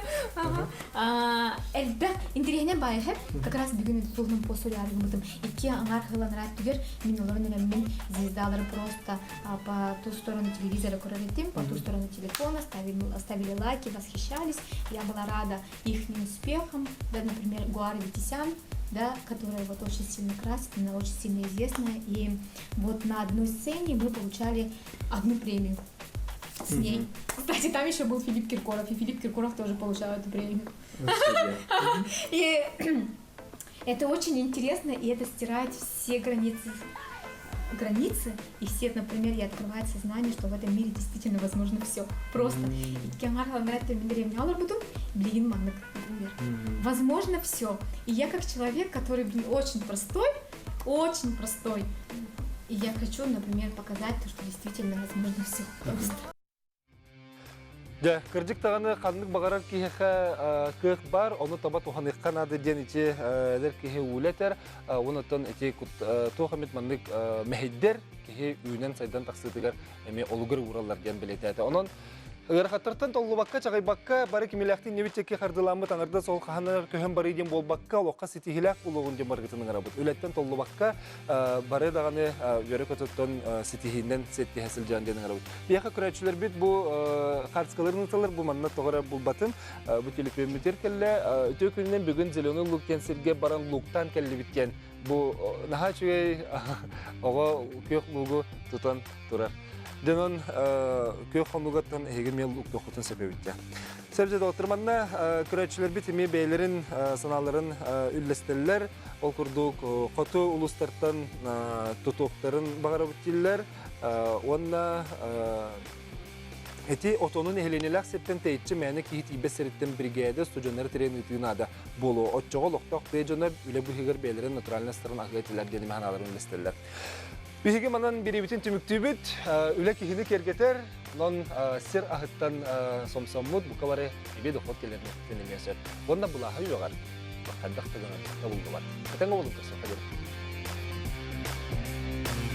Элбэх интэриэһинэй баайыһы как раз бүгүн туһунан пост суруйарбытым. Икки аҥаар хыланраат түгэр мин олорон эрэммин звездалары просто по ту сторону телевизора көрөр этим, по ту сторону телефона ставили, ставили лайки, восхищались. Я была рада их успехам. Да, например, Гуара Витисян, да, которая вот очень сильно красит, она очень сильно известная. И вот на одной сцене мы получали одну премию с ней. Mm-hmm. Кстати, там еще был Филипп Киркоров, и Филипп Киркоров тоже получал эту премию. И это очень интересно, и это стирает все границы границы, и все, например, и открывает сознание, что в этом мире действительно возможно все. Просто. Блин, маннык, например. Возможно все. И я как человек, который, блин, очень простой, очень простой, и я хочу, например, показать то, что действительно возможно все. Просто. Дьэ, кырдьык даҕаны ханнык баҕарар киһиэхэ кыах баар, ону таба туһаныахха наада диэн ити эдэр киһи уулэтэр, онтон ити туох эмит маннык мэһэйдэр киһи үүнэн-сайдан тахсыытыгар эмиэ олугар уураллар диэн бэлиэтээтэ. Онон ыарахаттартан толлубакка, чаҕыйбакка, бары кимилээхтик небит хардыламмыт аҥардас ол хаһанар көһөн барыы диэн буолбакка, олоххо ситиһиилээх буолуоҕун диэн барыгытын ыҥырабыт. Үлэттэн толлубакка, бары даҕаны үөрэ-көтөттөн ситиһиинэн сиэттиһэ сылдьан диэн ыҥырабыт. Биһиэхэ көрөөччүлэрбит бу хаарыскаларын ыталар, бу манна тоҕо эрэ булбатым. Бу төлөпүөммүтүгэр кэллэ. Үтүө күнүнэн бүгүн Зеленый лук диэн сиргэ баран луктаан кэллибит диэн бу наһаа үчүгэй оҕо күөх лугу тутан турар. Дьонон күөх хонугаттан эһиги эмиэ луктуоххутун сөп эбит дьэ. Сөп доктор манна көрөөччүлэрбит эмиэ бэйэлэрин санааларын үллэстэллэр. Ол курдук хоту улуустартан тутуохтарын баҕарабыт дииллэр. Уонна ити отону нэһилиэнньэлээх сиртэн тэйиччи мээнэ киһи тиийбэт сириттэн биригээдэ студеннары тэрийэн ыытыы наада буолуо. Оччоҕо олохтоох тыа дьоно үлэ быыһыгар бэйэлэрин натуральностарын аһыа этилэр диэн санааларын үллэстэллэр. Биһиги манан бириибитин түмүктүүбүт. Үлэ киһини киэргэтэр, онон сир аһыттан сомсоммут бука бары эбии дохуот кэлэрин эмиэ сөп. Уонна былааһы үөҕэр хайдах да гынан табыллыбат. Этэҥҥэ буолун көрсүөххэ диэри.